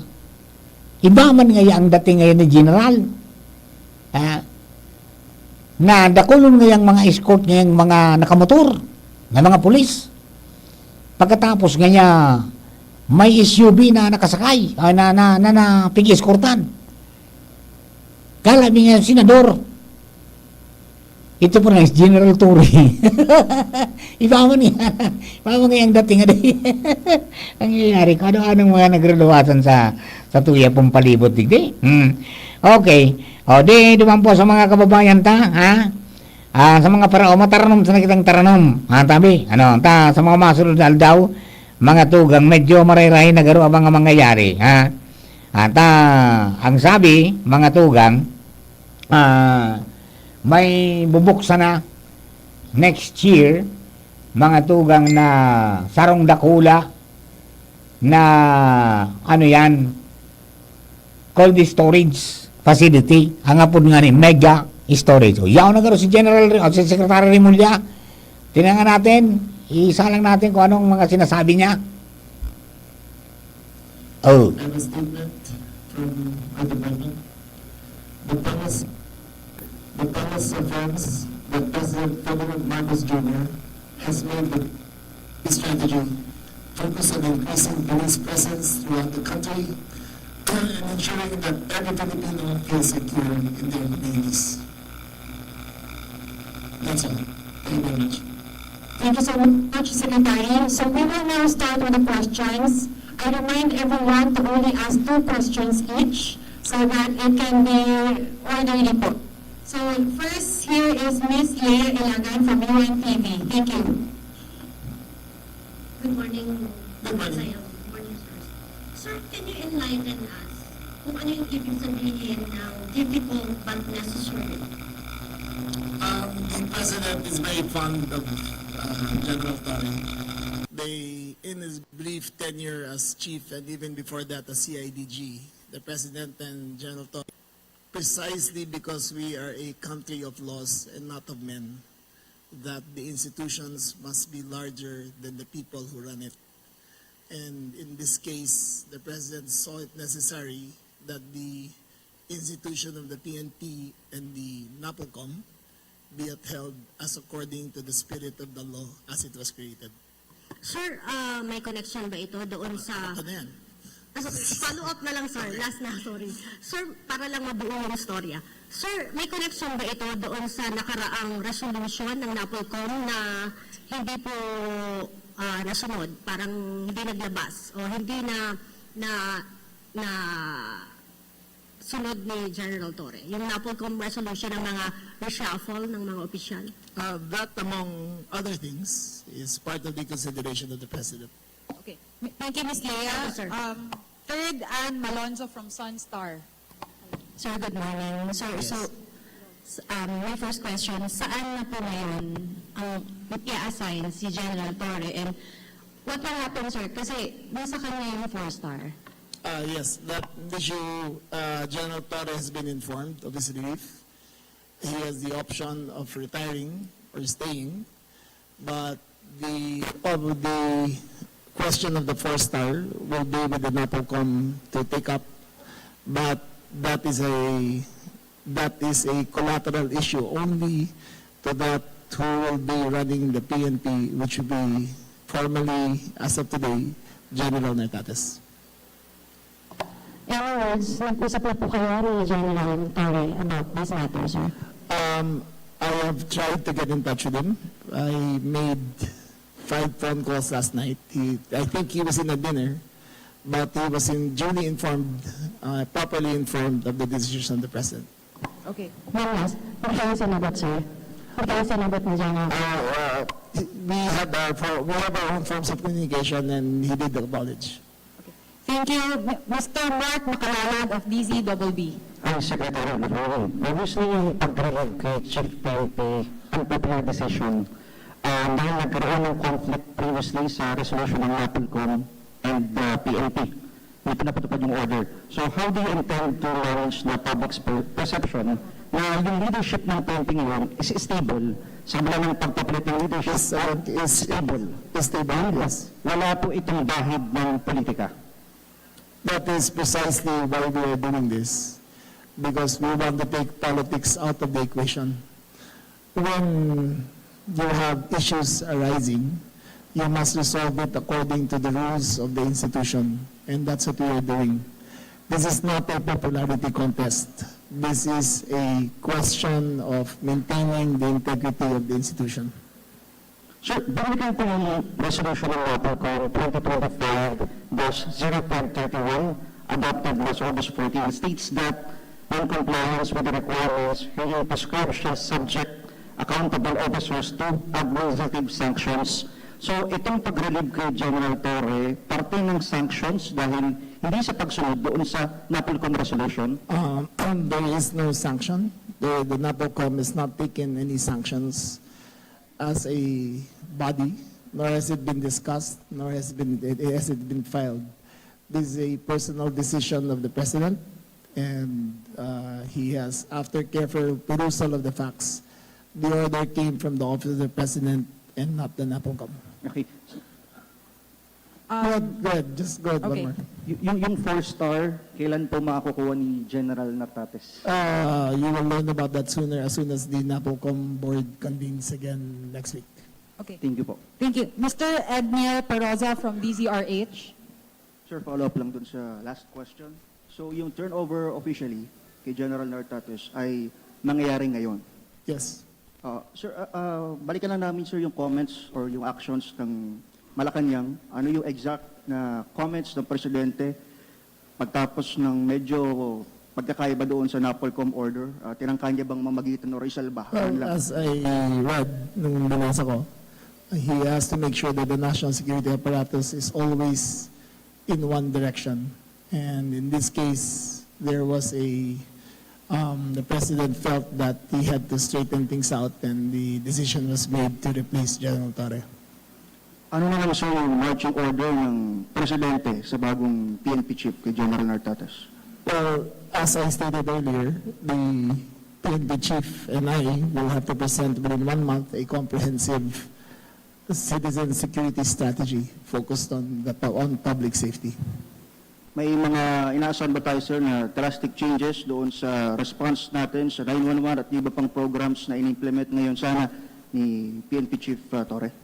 iba man ngaya ang dating ngayon ni General. Ah, na dakulon ngayang mga escort ngayang mga nakamotor na mga pulis. Pagkatapos ngaya, may S U V na nakasakay, ah, na, na, na, na pig-eskortan. Kala mi nga senador. Ito po na, General Torre. Iba mo niya. Iba mo ngayang dating, adi. Ang nangyayari, kung ano-anong mga nagruluwasan sa, sa tuya pong palibot, digdi. Hmm. Okay. O, di, duman po sa mga kababayan ta, ha? Ah, sa mga parao, mataranom sana kitang taranom. Ha, tabi, ano, ta, sa mga masunod na aldaw, mga tugang, medyo maray-ray na garo ang mga mangyayari, ha? At, ah, ang sabi, mga tugang, ah, may bubuksan na next year, mga tugang, na sarong dakula na, ano yan, cold storage facility, ang apod nga ni mega storage. O, yaon na garo si General Re-, o, si Secretary Remulla. Tingnan natin, isalang natin kung anong mga sinasabi niya. Oh. I have a statement from our department. The palace, the palace affirms that President Ferdinand Marcos Junior has made the strategy focus on increasing police presence throughout the country and ensuring that every Filipino feels secure in their communities. That's all. Thank you very much. Thank you so much, Secretary. So we will now start with the questions. I remind everyone to only ask two questions each so that it can be orderly po. So first, here is Miss Lea Ilagan from U N T V. Thank you. Good morning. Good morning. Sa'yo. Good morning, sir. Sir, can you enlighten us kung ano yung ibig sabihin ng difficult but necessary? Um, the president is very fond of, uh, General Torre. They In his brief tenure as chief and even before that as C I D G, the President and General Torre, precisely because we are a country of laws and not of men, that the institutions must be larger than the people who run it. And in this case, the President saw it necessary that the institution of the P N P and the NAPOLCOM be upheld as according to the spirit of the law as it was created. Sir, ah, may connection ba ito doon sa... Ano yan? Ah, so, follow up na lang, sir. Last na, sorry. Sir, para lang mabuo yung istorya. Sir, may connection ba ito doon sa nakaraang resolution ng NAPOLCOM na hindi po ah, nasunod, parang hindi naglabas o hindi na na na sunod ni General Torre? Yung NAPOLCOM resolution ng mga reshuffle ng mga opisyal? Uh, that, among other things, is part of the consideration of the President. Okay. M- Thank you, Miss Leah. Thank you, sir. Um, third, Ann Malonzo from Sunstar. Sir, good morning. Sir, Yes. so, s- um, my first question, saan na po ngayon ang i-assign si General Torre? And what will happen, sir? Kasi nasa kanya yung four-star. Uh, yes, that issue, uh, General Torre has been informed of his relief. He has the option of retiring or staying, but the of the question of the four-star will be with the NAPOLCOM to take up, but that is a that is a collateral issue only to that who will be running the P N P, which will be formally, as of today, General Nartates. In other words, nag-usap na po kayo ni General Torre about this matter, sir? Um, I have tried to get in touch with him. I made five phone calls last night. He, I think he was in a dinner, but he was in duly informed, uh, properly informed of the decision of the president. Okay. One last, hindi kayo sinagot, sir? Hindi kayo sinagot ni General? Uh, uh, we have our for, we have our own forms of communication, and he did acknowledge. Thank you, M- Mister Mark Makalalag of D Z Double B. Ang Secretary of the Bureau, obviously yung pag-relieve kay Chief P N P, unpopular decision, ah, dahil nagkaroon ng conflict previously sa resolution ng NAPOLCOM and the P N P. Hindi pa napatupad yung order. So how do you intend to manage the public's per- perception na yung leadership ng P N P ngayon is stable sa kabila ng pagpapalit ng leadership? Is, uh, is Stable. Is stable, yes. Wala po itong bahid ng politika. That is precisely why we are doing this, because we want to take politics out of the equation. When you have issues arising, you must resolve it according to the rules of the institution, and that's what we are doing. This is not a popularity contest. This is a question of maintaining the integrity of the institution. Sir, binalikan ko yung resolution ng NAPOLCOM twenty twenty-five dash zero five thirty-one, adopted last August fourteen, states that non-compliance with the requirements herein prescribes shall subject accountable officers to administrative sanctions. So, itong pag-relieve kay General Torre, parte ng sanctions dahil hindi sa pagsunod doon sa NAPOLCOM resolution? Um, there is no sanction. The, the NAPOLCOM has not taken any sanctions as a body, nor has it been discussed, nor has been it has it been filed. This is a personal decision of the president, and uh, he has, after careful perusal of the facts, the order came from the office of the president and not the NAPOLCOM. Okay. Go ahead, go ahead. Just go ahead, one Okay. more. Y- yung, yung four star, kailan po makakukuha ni General Nartates? Uh, you will learn about that sooner, as soon as the NAPOLCOM board convenes again next week. Okay. Thank you po. Thank you. Mister Edniel Peroza from D Z R H. Sir, follow up lang dun sa last question. So yung turnover officially kay General Nartates ay mangyayari ngayon? Yes. Ah, sir, ah, ah, balikan lang namin, sir, yung comments or yung actions ng Malacanang. Ano yung exact na comments ng presidente pagtapos ng medyo pagkakaiba doon sa NAPOLCOM order? Ah, tinangka niya bang mamagitan o isalba? Well, Yun lang. As I read nung binasa ko, he has to make sure that the national security apparatus is always in one direction. And in this case, there was a, um, the president felt that he had to straighten things out, and the decision was made to replace General Torre. Ano na lang, sir, yung marching order ng presidente sa bagong P N P chief, kay General Nartates? Well, as I stated earlier, the P N P chief and I will have to present within one month a comprehensive citizen security strategy focused on the pu-, on public safety. May mga inaasahan ba tayo, sir, na drastic changes doon sa response natin sa nine one one at iba pang programs na in-implement ngayon sana ni P N P Chief, ah, Torre?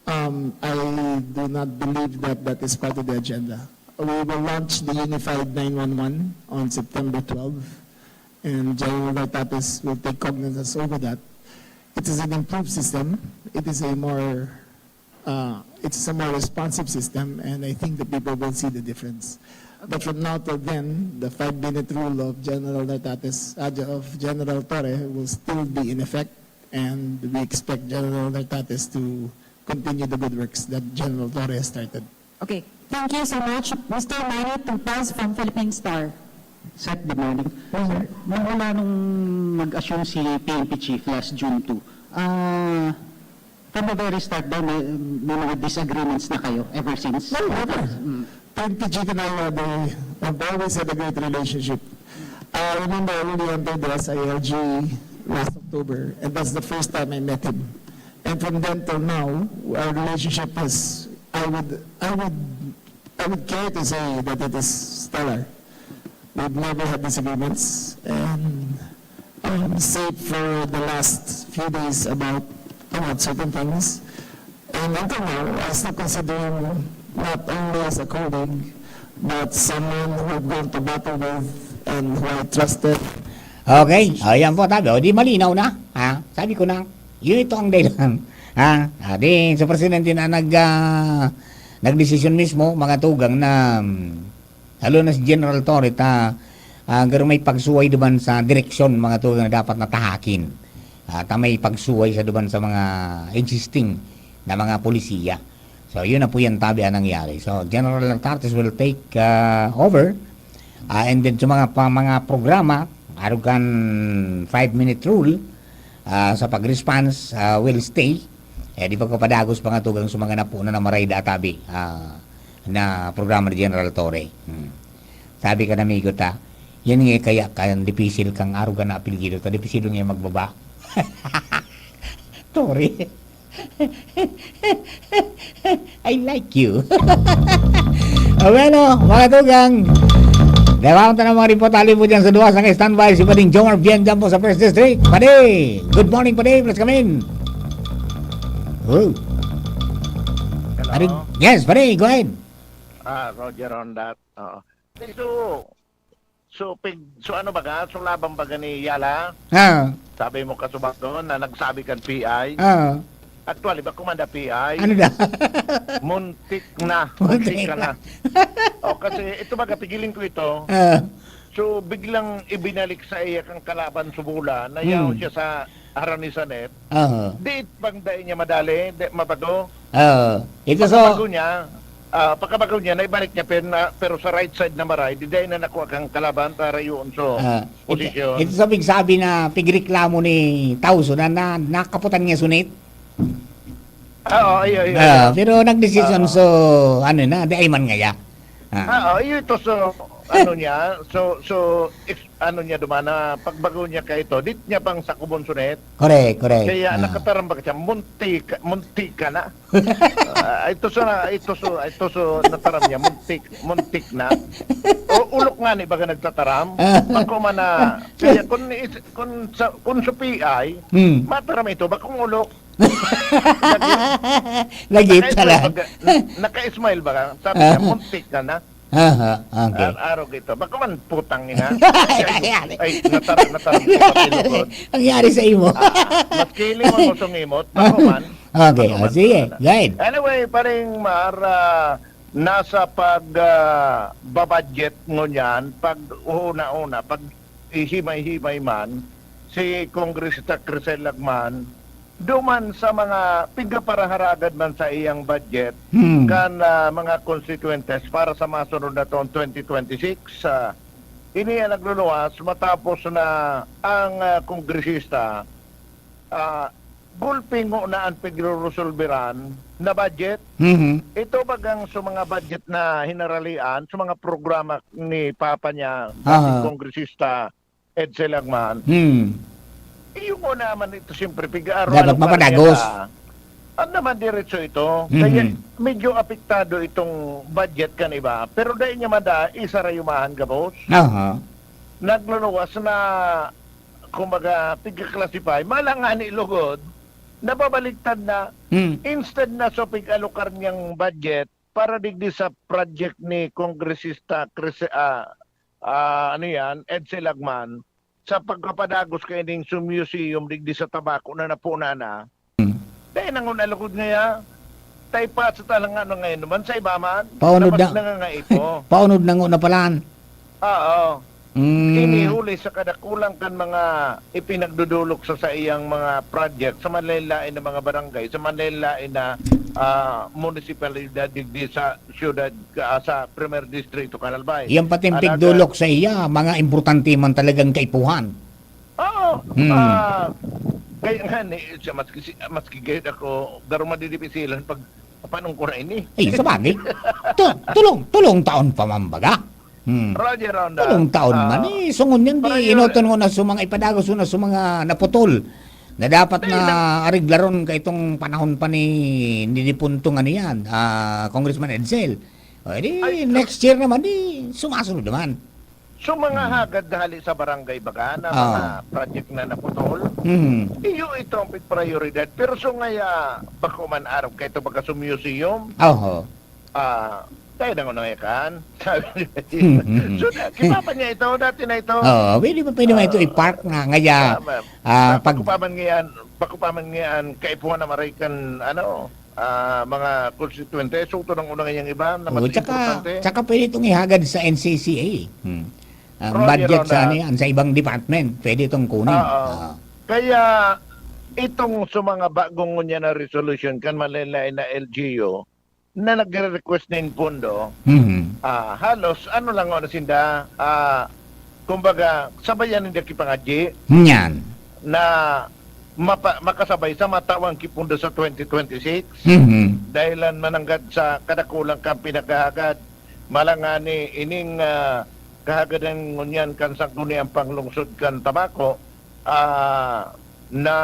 Um, I do not believe that that is part of the agenda. We will launch the unified nine one one on September twelve, and General Nartates will take cognizance over that. It is an improved system. It is a more, uh, it is a more responsive system, and I think the people will see the difference. But from now till then, the five-minute rule of General Nartates, uh, of General Torre will still be in effect, and we expect General Nartates to continue the good works that General Torre has started. Okay. Thank you so much. Mister Manny Tupas from Philippine Star. Sec, good morning. Sir, nung una nung nag-assume si P N P Chief last June two, ah, from the very start ba, may, may mga disagreements na kayo ever since? No, never. Mm. P N P Chief and I had a, have always had a great relationship. I remember I only entered the S I L G last October, and that's the first time I met him. And from then till now, our relationship has, I would, I would, I would care to say that it is stellar. We've never had disagreements, and, um, save for the last few days about, about certain things. And until now, I still consider him not only as a colleague, but someone who I've gone to battle with and who I trusted. Okay, ayan po, tabi. O, di malinaw na. Ha? Sabi ko na, yun ito ang dahilan. Ha? Ah, di, sa presidente na nag, ah, nagdesisyon mismo, mga tugang na, mm, lalo na si General Torre, ta, ah, garo may pagsuway duman sa direksyon, mga tugang, na dapat natahakin. Ah, ta may pagsuway sa duman sa mga existing na mga polisiya. So, yun na po yan, tabi, ang nangyari. So, General Nartates will take, ah, over. Ah, and then, sa mga pa-, mga programa, arog kan five-minute rule, ah, sa pag-response, ah, will stay. Eh, di pagpapadagos pa nga tugang sa mga napunan na maray da, tabi, ah, na programa ni General Torre. Hmm. Sabi kan amigo ta, yan nga kaya, kaya dipisil kang arog kan apelyido ta, dipisil nga magbaba. Torre. I like you. O, bueno, mga tugang. Dawang ta ng mga report, hali po dyan sa duwa, sa standby, si Pading Jomar Bien dyan po sa First District. Padi, good morning, Padi. Please come in. Oh. Hello? Padi, yes, Padi, go ahead. Ah, Roger Hondat. Oo. So, so, pig-, so ano baga? So, laban baga ni Yala? Ah. Sabi mo, kasubagon na nagsabi kan P I? Ah. Actually, bako man da P I. Ano da? Muntik na. Muntik Muntik ka na. na. O, kasi ito baga, pigiling ko ito. Ah. So, biglang ibinalik sa iya kang kalaban sa bola, na yaon Hmm. siya sa harani sa net. Aha. Di bang dai niya madali, di mabago? Oo. Ito so Pagkabago niya, ah, pagkabago niya, naibalik niya, pero, na, pero sa right side na maray, di dai na nakuha kang kalaban para yun. So, Ah, ito, posisyon. ito sa bigsabi na pigreklamo ni Tauso na, na nakaputan niya sunit. Ah, oo, iyo, iyo, Ah, iyo. pero nagdesisyon Oo. so, ano na, di ay man ngaya. Ah. Ah, oo, iyo ito so, ano niya, so, so, ex-, ano niya duman na pagbago niya ka ito, dit niya pang sakubon sunit. Correct, correct. Kaya Ah. nakatarambak siya, muntik, muntik ka na. Ah, ito sa, ito sa, ito sa nataram niya, muntik, muntik na. O, ulok nga ni baga nagtataram. Ah. Bako man na, kaya kung, is-, kung sa, kung sa P I, Hmm. mataram ito, bakong ulok. Lagi Naka-smile talaga. baga, na-, naka-smile baga? Sabi niya, Ah. "Muntik ka na." Aha, okay. Ar-, arog ito. Bako man, putang ina. Ay, ay, natar-, natar-, Nangyari sa imo. Ah, maski limon mo sungimot, bako man. Okay, Bako oh, man, sige, bako man. go ahead. Anyway, paring Mar, ah, nasa pag, ah, babudget ngunyan, pag una-una, pag ihimay-himay man, si Kongresista Crisel Lagman, duman sa mga pigaparaharagad man sa iyang budget Hmm. kan, ah, mga konstituyentes para sa masunod na taon, twenty twenty-six. Ah, ini ang nagluluwas matapos na ang, ah, kongresista, ah, gulping na ang pagreresolberan na budget. Mhm. Ito bagang sa mga budget na hinaralian, sa mga programa ni Papa niya, Aha. si Kongresista Edsel Agman, Hmm. yung una naman ito, siyempre, pig-aaro Dapat mapadagos. Ano naman diretso ito. Mhm. Kaya medyo apektado itong budget kan iba. Pero dahil niya mada, isa rayumahan gabos. Aha. Nagluluwas na, kumbaga, pigka-classify. Malangani lugod, nababaliktad na. Hmm. Instead na sa pig-alokar niyang budget para digdi sa project ni Kongresista Chris, ah, ah, ano yan, Edsel Agman, sa pagpapadagos kaining sa museum digdi sa Tabaco na napuna na. Hmm. Dahil nangon alugod ngaya, tay pa sa talang ano ngayon naman sa iba man, Paunod labas na. Nangangaipo. Paunod na ngo na palan. Oo. Mm. Inihuli sa kadakulang kan mga ipinagdudulok sa saiyang mga project sa manlain-lain na mga barangay, sa manlain-lain na, ah, munisipalidad digdi sa siyudad, ah, sa Primer Distrito kan Albay. Yan pati yung Alaga- pigdulok sa iya, mga importante man talagang kaipuhan. Oo. Hmm. Ah, kaya nga ni, siya, maski, si- maski gayud ako, garo madidipisilan pag panong ko na ini. Eh, sa bagay. Tu- tulong, tulong taon pa man baga. Hmm. Roger Ronda. Tulong taon Ah, man. Eh, sungon yan, di, parang yun. Inoton ko na sa mga ipadagos ko na sa mga naputol na dapat Dahil na ariglaron ka itong panahon pa ni, ni Dipuntong ano yan, ah, Congressman Edsel. O, di, Ay, next year naman, di, sumasunod naman. So mga Hmm. hagad na hali sa barangay baga na Ah. mga project na naputol, Hmm. iyo ito ang prioridad. Pero so ngaya, bako man arog ka ito baga sa museum, Oho. ah, tayo na nga kan. Sabi Hmm. So, kita pa niya ito, dati na ito. Oo, pwede ba, pwede ba ito Ah, i-park na ngaya? Ah, ma'am. Ah, Ah, pag bako pa man ngayon, bako pa man ngayon, kaipuhan na maray kan, ano, ah, mga konstituyente, so ito nang unang iyang iba na Oh, mas tsaka, importante. Tsaka pwede itong ihagad sa N C C A. Hmm. Ang Roger, budget sa Ronald. ano yan, sa ibang department, pwede itong kunin. Oo. Ah. Kaya itong sa mga bagong ngunyan na resolution kan manlain-lain na L G U na nagre-request nin pondo, Mhm. ah, halos ano lang, ano, sinda, ah, kumbaga, sabayan ninda kipangadyi Yan. na mapa- makasabay sa matawan ki pondo sa twenty twenty-six. Mhm. Dahilan mananggad sa kadakulang kan pinaghahagad. Malangani ining, ah, kahagadan ngunyan kan Sangguniang Panglungsod kan Tabaco, ah, na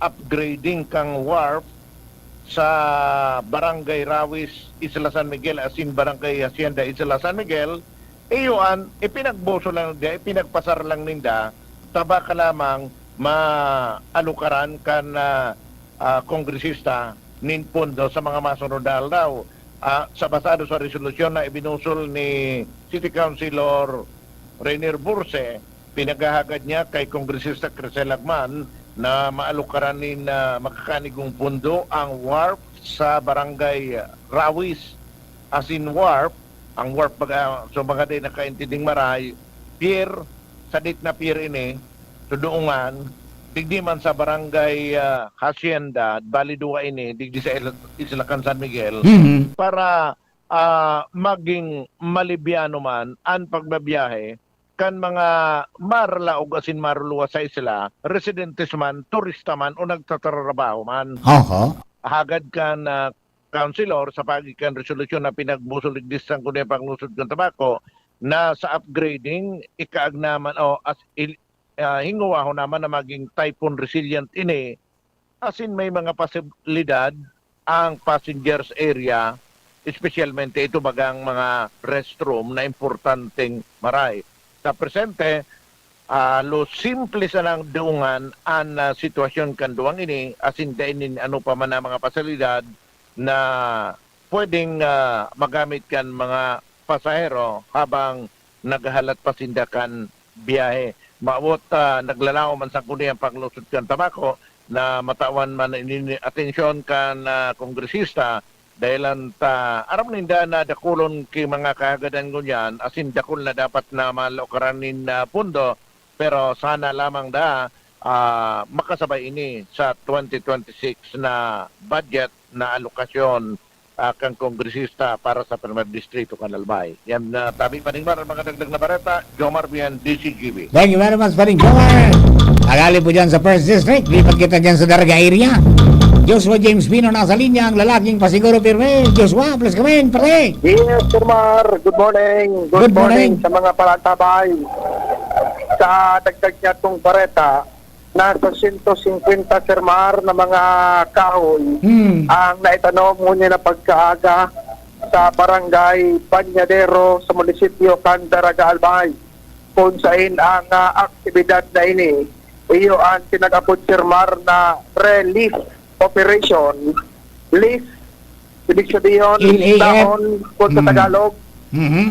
upgrading kang wharf sa Barangay Rawis, Isla San Miguel, asin Barangay Hacienda, Isla San Miguel, iyo an ipinagbusol lang ninda, ipinagpasar lang ninda, ta baka lamang maalukaran kan, ah, ah, kongresista nin pondo sa mga masunod na aldaw. Ah, sa basado sa resolusyon na ibinusol ni City Councilor Rainier Burse, pinaghahagad niya kay Kongresista Crisel Agman na maalukaran nin, ah, makakanigong pondo ang wharf sa Barangay Rawis, asin wharf, ang wharf baga, so mga di nakaintinding maray, pier, sadit na pier ini, so doongan, digdi man sa Barangay, ah, Hacienda, bali duwa ini, digdi sa Il- Islacan San Miguel, Mhm. para, ah, maging malibyano man an pagbabiyahe kan mga maralaog asin maruluwas sa isla, residentes man, turista man o nagtatrabaho man. Oho. Hagad kan, ah, councilor sa paagi kan resolusyon na pinagbusol digdi sa Sangguniang Panglungsod kan Tabaco na sa upgrading, ikaagnaman o as il, ah, hingowahon naman na maging typhoon resilient ini, asin may mga posibilidad ang passengers area, espesyalmente ito bagang mga restroom na importanteng maray. Sa presente, ah, lo simple sanang doongan an, ah, sitwasyon kan duwang ini, asin dai nin ano pa man na mga pasilidad na pwedeng, ah, magamit kan mga pasahero habang naghahalat pa sinda kan biyahe. Maabot, ah, naglalaom an Sangguniang Panglungsod kan Tabaco na matawan man ini atensyon kan, ah, kongresista, dahilan ta aram ninda na dakulon ki mga kahagadan ngunyan, asin dakul na dapat na malukaran nin, ah, pondo, pero sana lamang da, ah, makasabay ini sa twenty twenty-six na budget na alokasyon, ah, kan kongresista para sa Primer Distrito kan Albay. Yan, ah, tabi pa ning mga dagdag na bareta, Jomar Bian, D C G B. Thank you very much, Paring Jomar. Agali po dyan sa First District. Lipat kita dyan sa Daraga area. Joshua James Bino nasa linya, ang lalaking pasiguro pirmi. Joshua, please come in, pare. Yes, Sir Mar. Good morning. Good, Good morning. morning sa mga palantabay. Sa dagdag niya itong bareta, nasa sento singkwenta, Sir Mar, na mga kahoy Hmm. ang naitanom ngunyan na pagkaaga sa barangay Banyadero sa munisipyo kan Daraga Albay, kung sain ang ah, aktibidad na ini iyo ang pinag-apod, Sir Mar, na relief operation. Leaf, ibig sabihin, L A F. Daon, kung sa Mm. Tagalog, Mhm.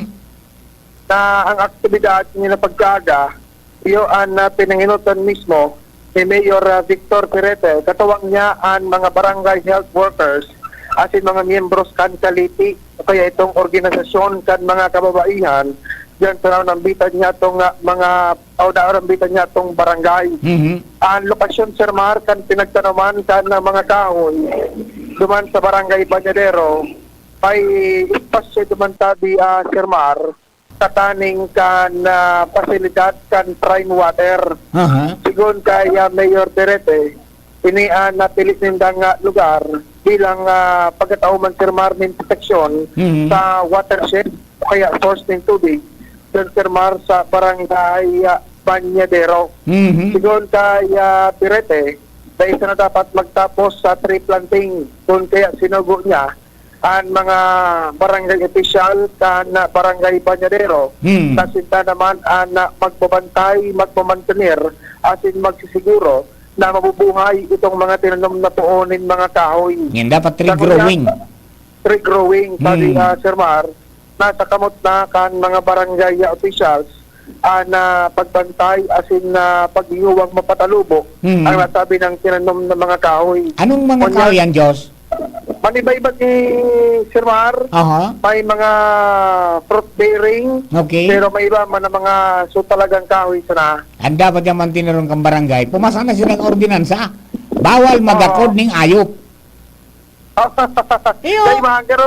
na ang aktibidad niya na pagkaaga, iyo ang ah, pinanginutan mismo ni Mayor ah, Victor Perete, katuwang niya ang mga barangay health workers, asin mga miyembros kan Kaliti, o kaya itong organisasyon kan mga kababaihan, diyan sa narambitan niya itong ah, mga, o narambitan niya itong barangay. Mhm. Ang lokasyon, Sir Mar, kan pinagtanaman kan ah, mga kahoy, duman sa barangay Banyadero, may espasyo duman tabi, ah, Sir Mar, kataning kan ah, pasilidad kan prime water. Aha. Sigon kay ah, Mayor Perete, ini ang napilit nindang ah, lugar bilang ah, pagkatao man, Sir Mar, nin proteksyon Mhm. sa watershed o kaya source ng tubig dyan, Sir Mar, sa barangay ah, Banyadero. Mhm. Sigon kay ah, Perete, na isa na dapat magtapos sa tree planting, kung kaya sinugo niya ang mga barangay opisyal kan barangay Banyadero, Hmm. na sinda naman ang magbabantay, magmamantener, asin magsisiguro na mabubuhay itong mga tinanom na puon nin mga kahoy. Yan dapat tree Sa growing. Tree growing, sabi Hmm. ah, Sir Mar, nasa kamot na kan mga barangay ah, officials ang ah, pagbantay asin na paghihuwang mapatalubo Hmm. ang nasabi ng tinanom na mga kahoy. Anong mga Kunya- kahoy yan, Josh? Maniba-iba ni Sir Mar, Aha. may mga fruit bearing, Okay. pero may iba man ang mga so talagang kahoy sana. Ang dapat yung mantinarong kang barangay, pumasa na silang ordinansa. Bawal magakod Oo. ning ayop. Iyo. Dahil man, pero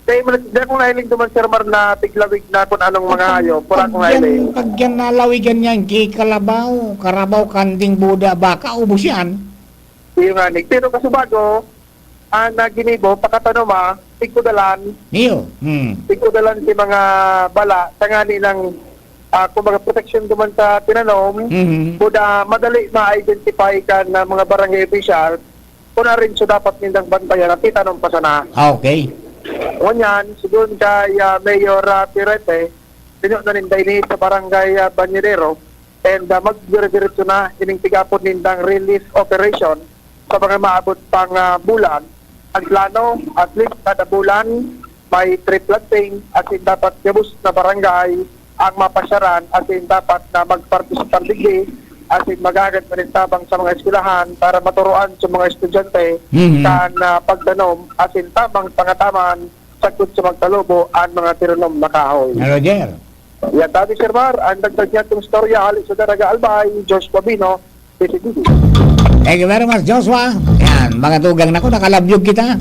dahil man, dahil kung nahiling naman, Sir Mar, na tiglawig na kung anong mga hayop, wala akong Pag yan, nahiling. pag yan nalawigan niyan, kay kalabaw, karabaw, kanding, buda, baka, ubos yan. Yung nga, Nick. Pero kasubago, ang ah, ginibo, pakatanoma, tigkudalan, Iyo. Hmm. tigkudalan si mga bala, tangani ng, ah, kumbaga, proteksyon duman sa tinanom, Mhm. kuda madali ma-identify kan ah, mga barangay official, kung na rin so dapat nindang bantayan at titanom pa sana. Ah, okay. Ngunyan, sigun kay ah, Mayor ah, Pirete, tinyo na ninda ini sa barangay ah, Banyerero, and uh, magdire-diretso na ining tigapon nindang relief operation sa mga maabot pang ah, bulan. Ang plano, at least kada bulan, may tree planting, asin dapat gabos na barangay ang mapasyaran, asin dapat na magpartisipar digdi, asin magagad na rin tabang sa mga eskwelahan para maturuan sa mga estudyante Mhm. kan ah, pagtanom, asin tamang pangataman sagkod sa magtalubo ang mga tinanom na kahoy. Roger. Yan, dati, Sir Mar, ang dagdag niya itong istorya, hali sa Daraga Albay, Josh Pabino, P C T V. Thank you very much, Joshua. Yan, mga tugang, naku, nakalabyog kita.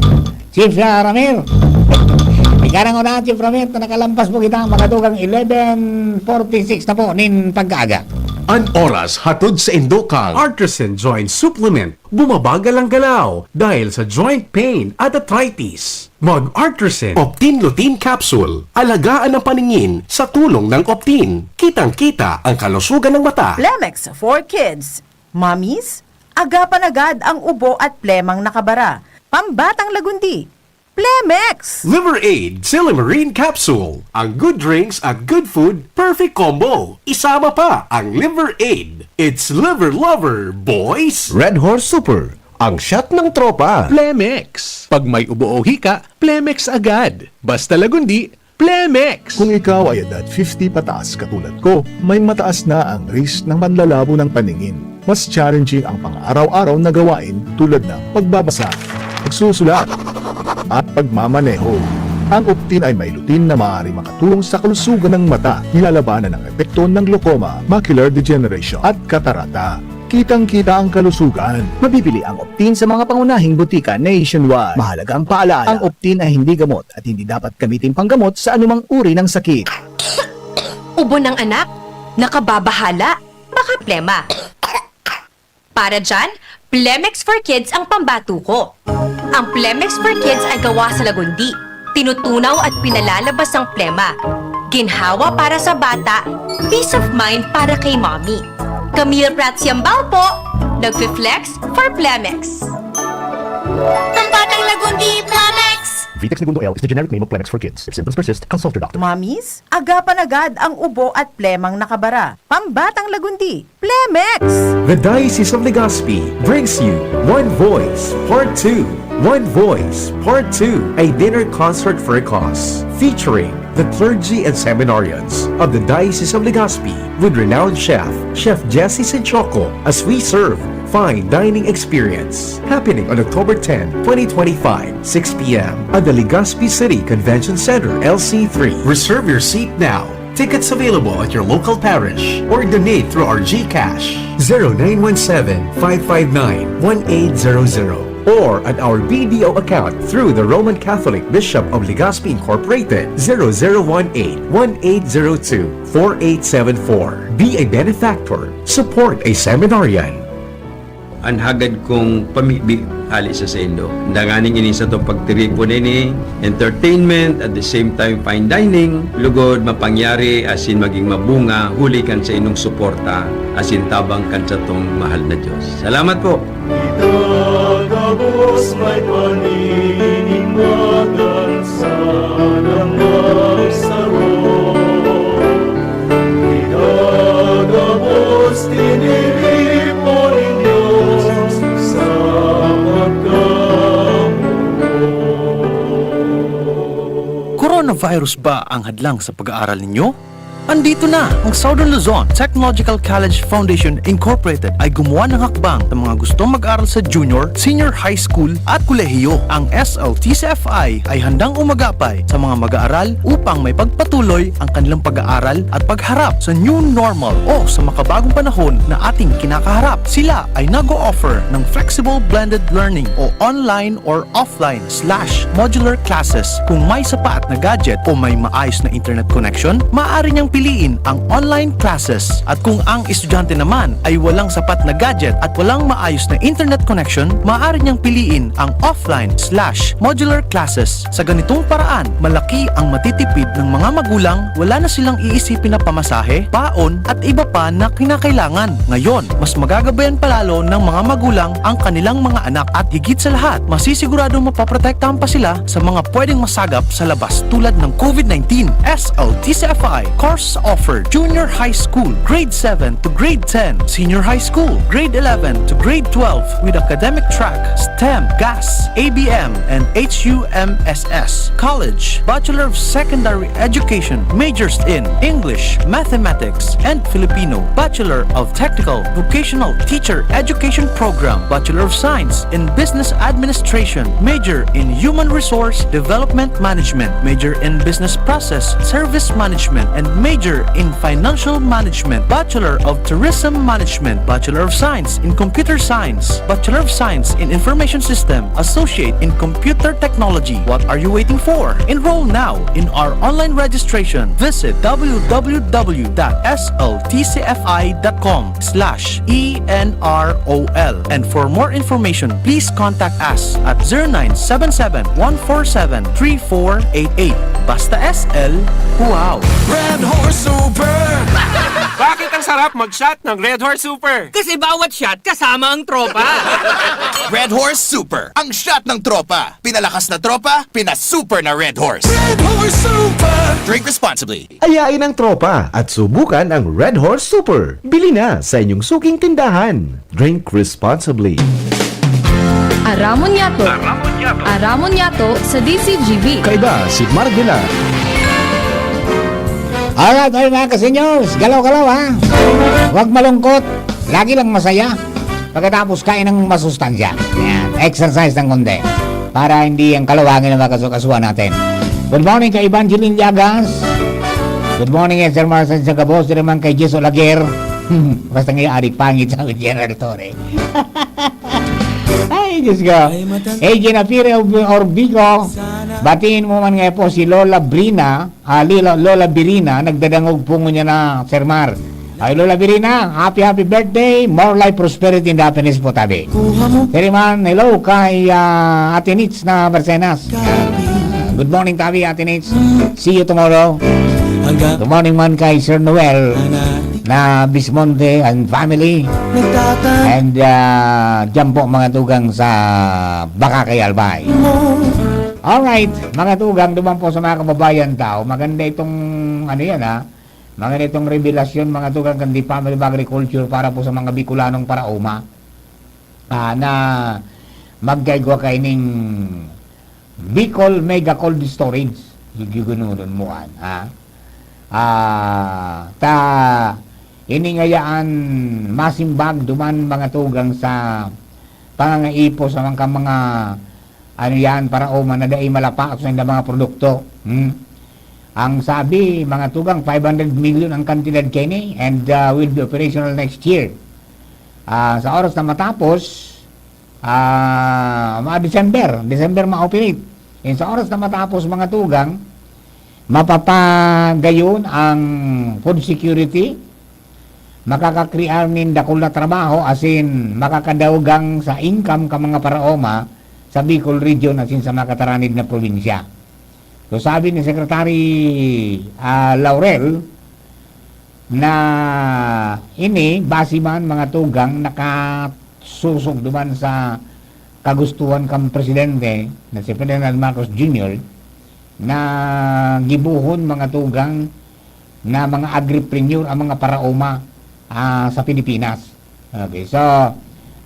Chief ah, Ramir. Ikaw na una, Chief Ramir, na nakalampas po kita, mga tugang, eleven forty-six na po, nin pagkaaga. An oras hatod sa indokang Artisan Joint Supplement. Bumabagal ang galaw dahil sa joint pain at arthritis. Mag Artisan Optin Lutein Capsule. Alagaan ang paningin sa tulong ng Optin. Kitang-kita ang kalusugan ng mata. Plemex for Kids. Mommies, agapan agad ang ubo at plemang nakabara. Pambatang lagundi. Plemex! Liver Aid Silymarin Capsule. Ang good drinks at good food, perfect combo. Isama pa ang Liver Aid. It's Liver Lover, boys! Red Horse Super, ang shot ng tropa. Plemex. Pag may ubo o hika, Plemex agad. Basta lagundi, Plemex. Kung ikaw ay edad fifty pataas katulad ko, may mataas na ang risk ng panlalabo ng paningin. Mas challenging ang pang-araw-araw na gawain tulad ng pagbabasa, pagsusulat, at pagmamaneho. Ang Optin ay may lutein na maaari makatulong sa kalusugan ng mata, nilalabanan ang epekto ng glaucoma, macular degeneration, at katarata. Kitang-kita ang kalusugan. Mabibili ang Optin sa mga pangunahing botika nationwide. Mahalagang paalala, ang Optin ay hindi gamot at hindi dapat gamitin panggamot sa anumang uri ng sakit. Ubo ng anak? Nakababahala? Baka plema. Para dyan, Plemex for Kids ang pambato ko. Ang Plemex for Kids ay gawa sa lagundi, tinutunaw at pinalalabas ang plema. Ginhawa para sa bata, peace of mind para kay mommy. Camille Prats Yambao po, nagfi-flex for Plemex. Ang batang lagundi, Plemex! Vitex Negundo L is the generic name of Plemex for Kids. If symptoms persist, consult your doctor. Mommies, agapan agad ang ubo at plemang nakabara. Pambatang lagundi, Plemex! The Diocese of Legazpi brings you One Voice Part two. One Voice Part two, a dinner concert for a cause, featuring the clergy and seminarians of the Diocese of Legazpi with renowned chef, Chef Jesse Senchoco, as we serve fine dining experience. Happening on October ten, twenty twenty-five, six p m at the Legazpi City Convention Center, L C three. Reserve your seat now. Tickets available at your local parish or donate through our GCash, zero nine one seven, five five nine, one eight zero zero, or at our B D O account through the Roman Catholic Bishop of Legazpi Incorporated, zero zero one eight, one eight zero two, four eight seven four. Be a benefactor. Support a seminarian. An hagad kong pamibi hali sa saindo. Danganing ini satong pagtiripon ini, entertainment, at the same time fine dining, lugod mapangyari asin maging mabunga huli kan sa inyong suporta asin tabang kan satong mahal na Dios. Salamat po! Itagabos may paninimbagan sa nang magsaro. Itagabos tiniripo nin Dios sa pagkamuot. Coronavirus ba ang hadlang sa pag-aaral ninyo? Andito na! Ang Southern Luzon Technological College Foundation Incorporated ay gumawa ng hakbang sa mga gustong mag-aral sa junior, senior high school at kolehiyo. Ang S L T C F I ay handang umagapay sa mga mag-aaral upang may pagpatuloy ang kanilang pag-aaral at pagharap sa new normal o sa makabagong panahon na ating kinakaharap. Sila ay nag-o-offer ng flexible blended learning o online or offline slash modular classes. Kung may sapat na gadget o may maayos na internet connection, maaari niyang piliin ang online classes. At kung ang estudyante naman ay walang sapat na gadget at walang maayos na internet connection, maaari niyang piliin ang offline slash modular classes. Sa ganitong paraan, malaki ang matitipid ng mga magulang, wala na silang iisipin na pamasahe, baon, at iba pa na kinakailangan. Ngayon, mas magagabayan pa lalo ng mga magulang ang kanilang mga anak at higit sa lahat, masisiguradong mapoprotektahan pa sila sa mga pwedeng masagap sa labas tulad ng COVID nineteen. S L T C F I course offered: Junior High School, Grade seven to Grade ten, Senior High School, Grade eleven to Grade twelve with academic track, STEM, GAS, A B M, and H U M S S. College, Bachelor of Secondary Education, majors in English, Mathematics, and Filipino, Bachelor of Technical Vocational Teacher Education Program, Bachelor of Science in Business Administration, major in Human Resource Development Management, major in Business Process Service Management, and major in Financial Management, Bachelor of Tourism Management, Bachelor of Science in Computer Science, Bachelor of Science in Information System, Associate in Computer Technology. What are you waiting for? Enroll now in our online registration. Visit w w w dot s l t c f i dot com slash e n r o l. And for more information, please contact us at zero nine seven seven, one four seven, three four eight eight. Basta S L, wow! Red Horse Super! Bakit ang sarap mag-shot ng Red Horse Super? Kasi bawat shot kasama ang tropa. Red Horse Super, ang shot ng tropa. Pinalakas na tropa, pinasuper na Red Horse. Red Horse Super! Drink responsibly. Ayain ang tropa at subukan ang Red Horse Super. Bili na sa inyong suking tindahan. Drink responsibly. Aramon Yato. Aramon Yato. Aramon Yato sa D C G B. Kaiba si Mark Villar. Alright, alright, mga kasinyos. Galaw-galaw, ha? Huwag malungkot. Lagi lang masaya. Pagkatapos, kain ng masustansya. Yan. Exercise ng konti. Para hindi ang kaluwangin ang makasukasuhan natin. Good morning kay Evangeline Yagas. Good morning, Esther Marcel sa Gabos. Diri man kay Jess Olaguer. Basta ngayon, adik pangit, sabi ni General Torre. Ay, Diyos ko. Ay, matan- Hey, Jenafire Orb-, Orbico. Sana. Batiin mo man nga po si Lola Brina. Ah, Lola, Lola Birina, nagdadangog po ngunyan na, Sir Mar. Ay, Lola Virina, happy, happy birthday. More life, prosperity, and happiness po, tabi. Kuha mo Teriman, hello kay ah, Ate Nits na Barcenas. Good morning, tabi, Ate Nits. See you tomorrow. Good morning man kay Sir Noel na Bismonte and family. And uh, dyan po mga tugang sa Bacacay, Albay. Alright, mga tugang, duman po sa mga kababayan tao. Maganda itong, ano yan ha, maganda itong revelasyon, mga tugang, kan Department of Agriculture para po sa mga Bicolanong paraoma. Ah, na magkaigwa kaining Bicol Mega Cold Storage. Gigigununun mo an, ha? Ah, ta ini ngayaan masimbag duman mga tugang sa pangangaipo sa mga, mga ano yan, paraoma na dai malapa sa mga produkto. Hmm? Ang sabi, mga tugang, five hundred million ang kantidad kini and uh, will be operational next year. Ah, sa oras na matapos, ah, mga December, December ma-operate. And sa oras na matapos, mga tugang, mapapagayon ang food security, makakakrear nin dakul na trabaho, asin makakadagang sa income ka mga paraoma sa Bicol Region asin sa mga kataranid na probinsya. So, sabi ni Secretary ah, Laurel na ini, base man mga tugang, nakasusog duman sa kagustuhan kan presidente na si Ferdinand Marcos Junior na gibohon mga tugang na mga agripreneur ang mga paraoma ah, sa Pilipinas. Okay, so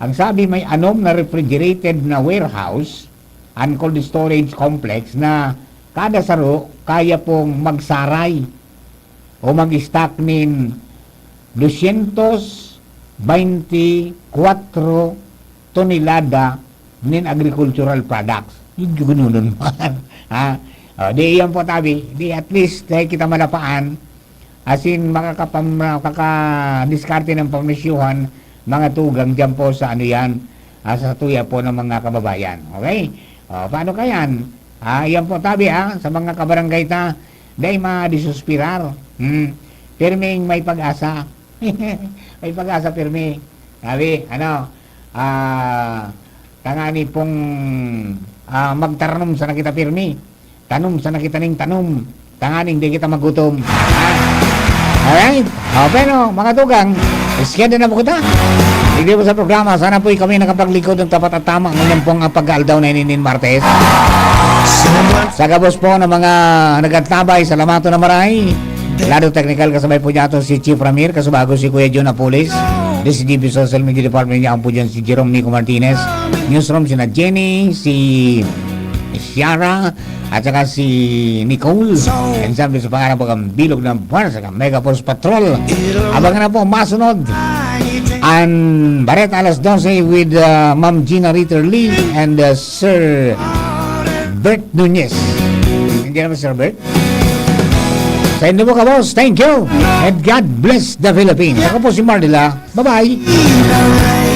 ang sabi, may anom na refrigerated na warehouse and cold storage complex na kada saro kaya pong magsaray o mag-stock nin dosyentos baynti kwatro tonelada nin agricultural products. Yung gununun man. Ha? O, di iyan po, tabi. Di at least, dahil kita malapaan, asin makakapam, makakadiskarte ng pamisyuhan, mga tugang dyan po sa ano yan, ah, sa tuya po ng mga kababayan. Okay? O, paano ka yan? Ah, yan po, tabi, ha, sa mga kabarangay ta, dahil madisuspirar. Hmm. Pirming may pag-asa. May pag-asa, pirmi. Sabi, ano, ah, tangani pong ah, magtaranom sana kita pirmi. Tanom sana kita ning tanom. Tanganing di kita magutom. Ha? Alright? O, pero, mga tugang, iskeda na po kita. Hindi po sa programa, sana po'y kami nakapaglingkod ng tapat at tama ngunyan pong ang pag-aaldaw na ininin Martes. Sa gabos po ng mga nagagtabay, salamaton na maray. Lado teknikal, kasabay po niya ato si Chief Ramir, kasubago si Kuya John Apulis. Di si G B Social Media Department niya, ang po dyan si Jerome Nico Martinez. Newsroom, sina Jenny, si Ciara, at saka si Nicole. And sabi sa pangarap ang bilog ng bar sa Mega Force Patrol. Abangan na po, masunod. Ang Bareta alas dose with uh, Ma'am Gina Ritter Lee and uh, Sir Bert Nunez. Hindi naman, Sir Bert. Sa inyo po, kabos, thank you. And God bless the Philippines. Ako po si Mardila. Bye-bye.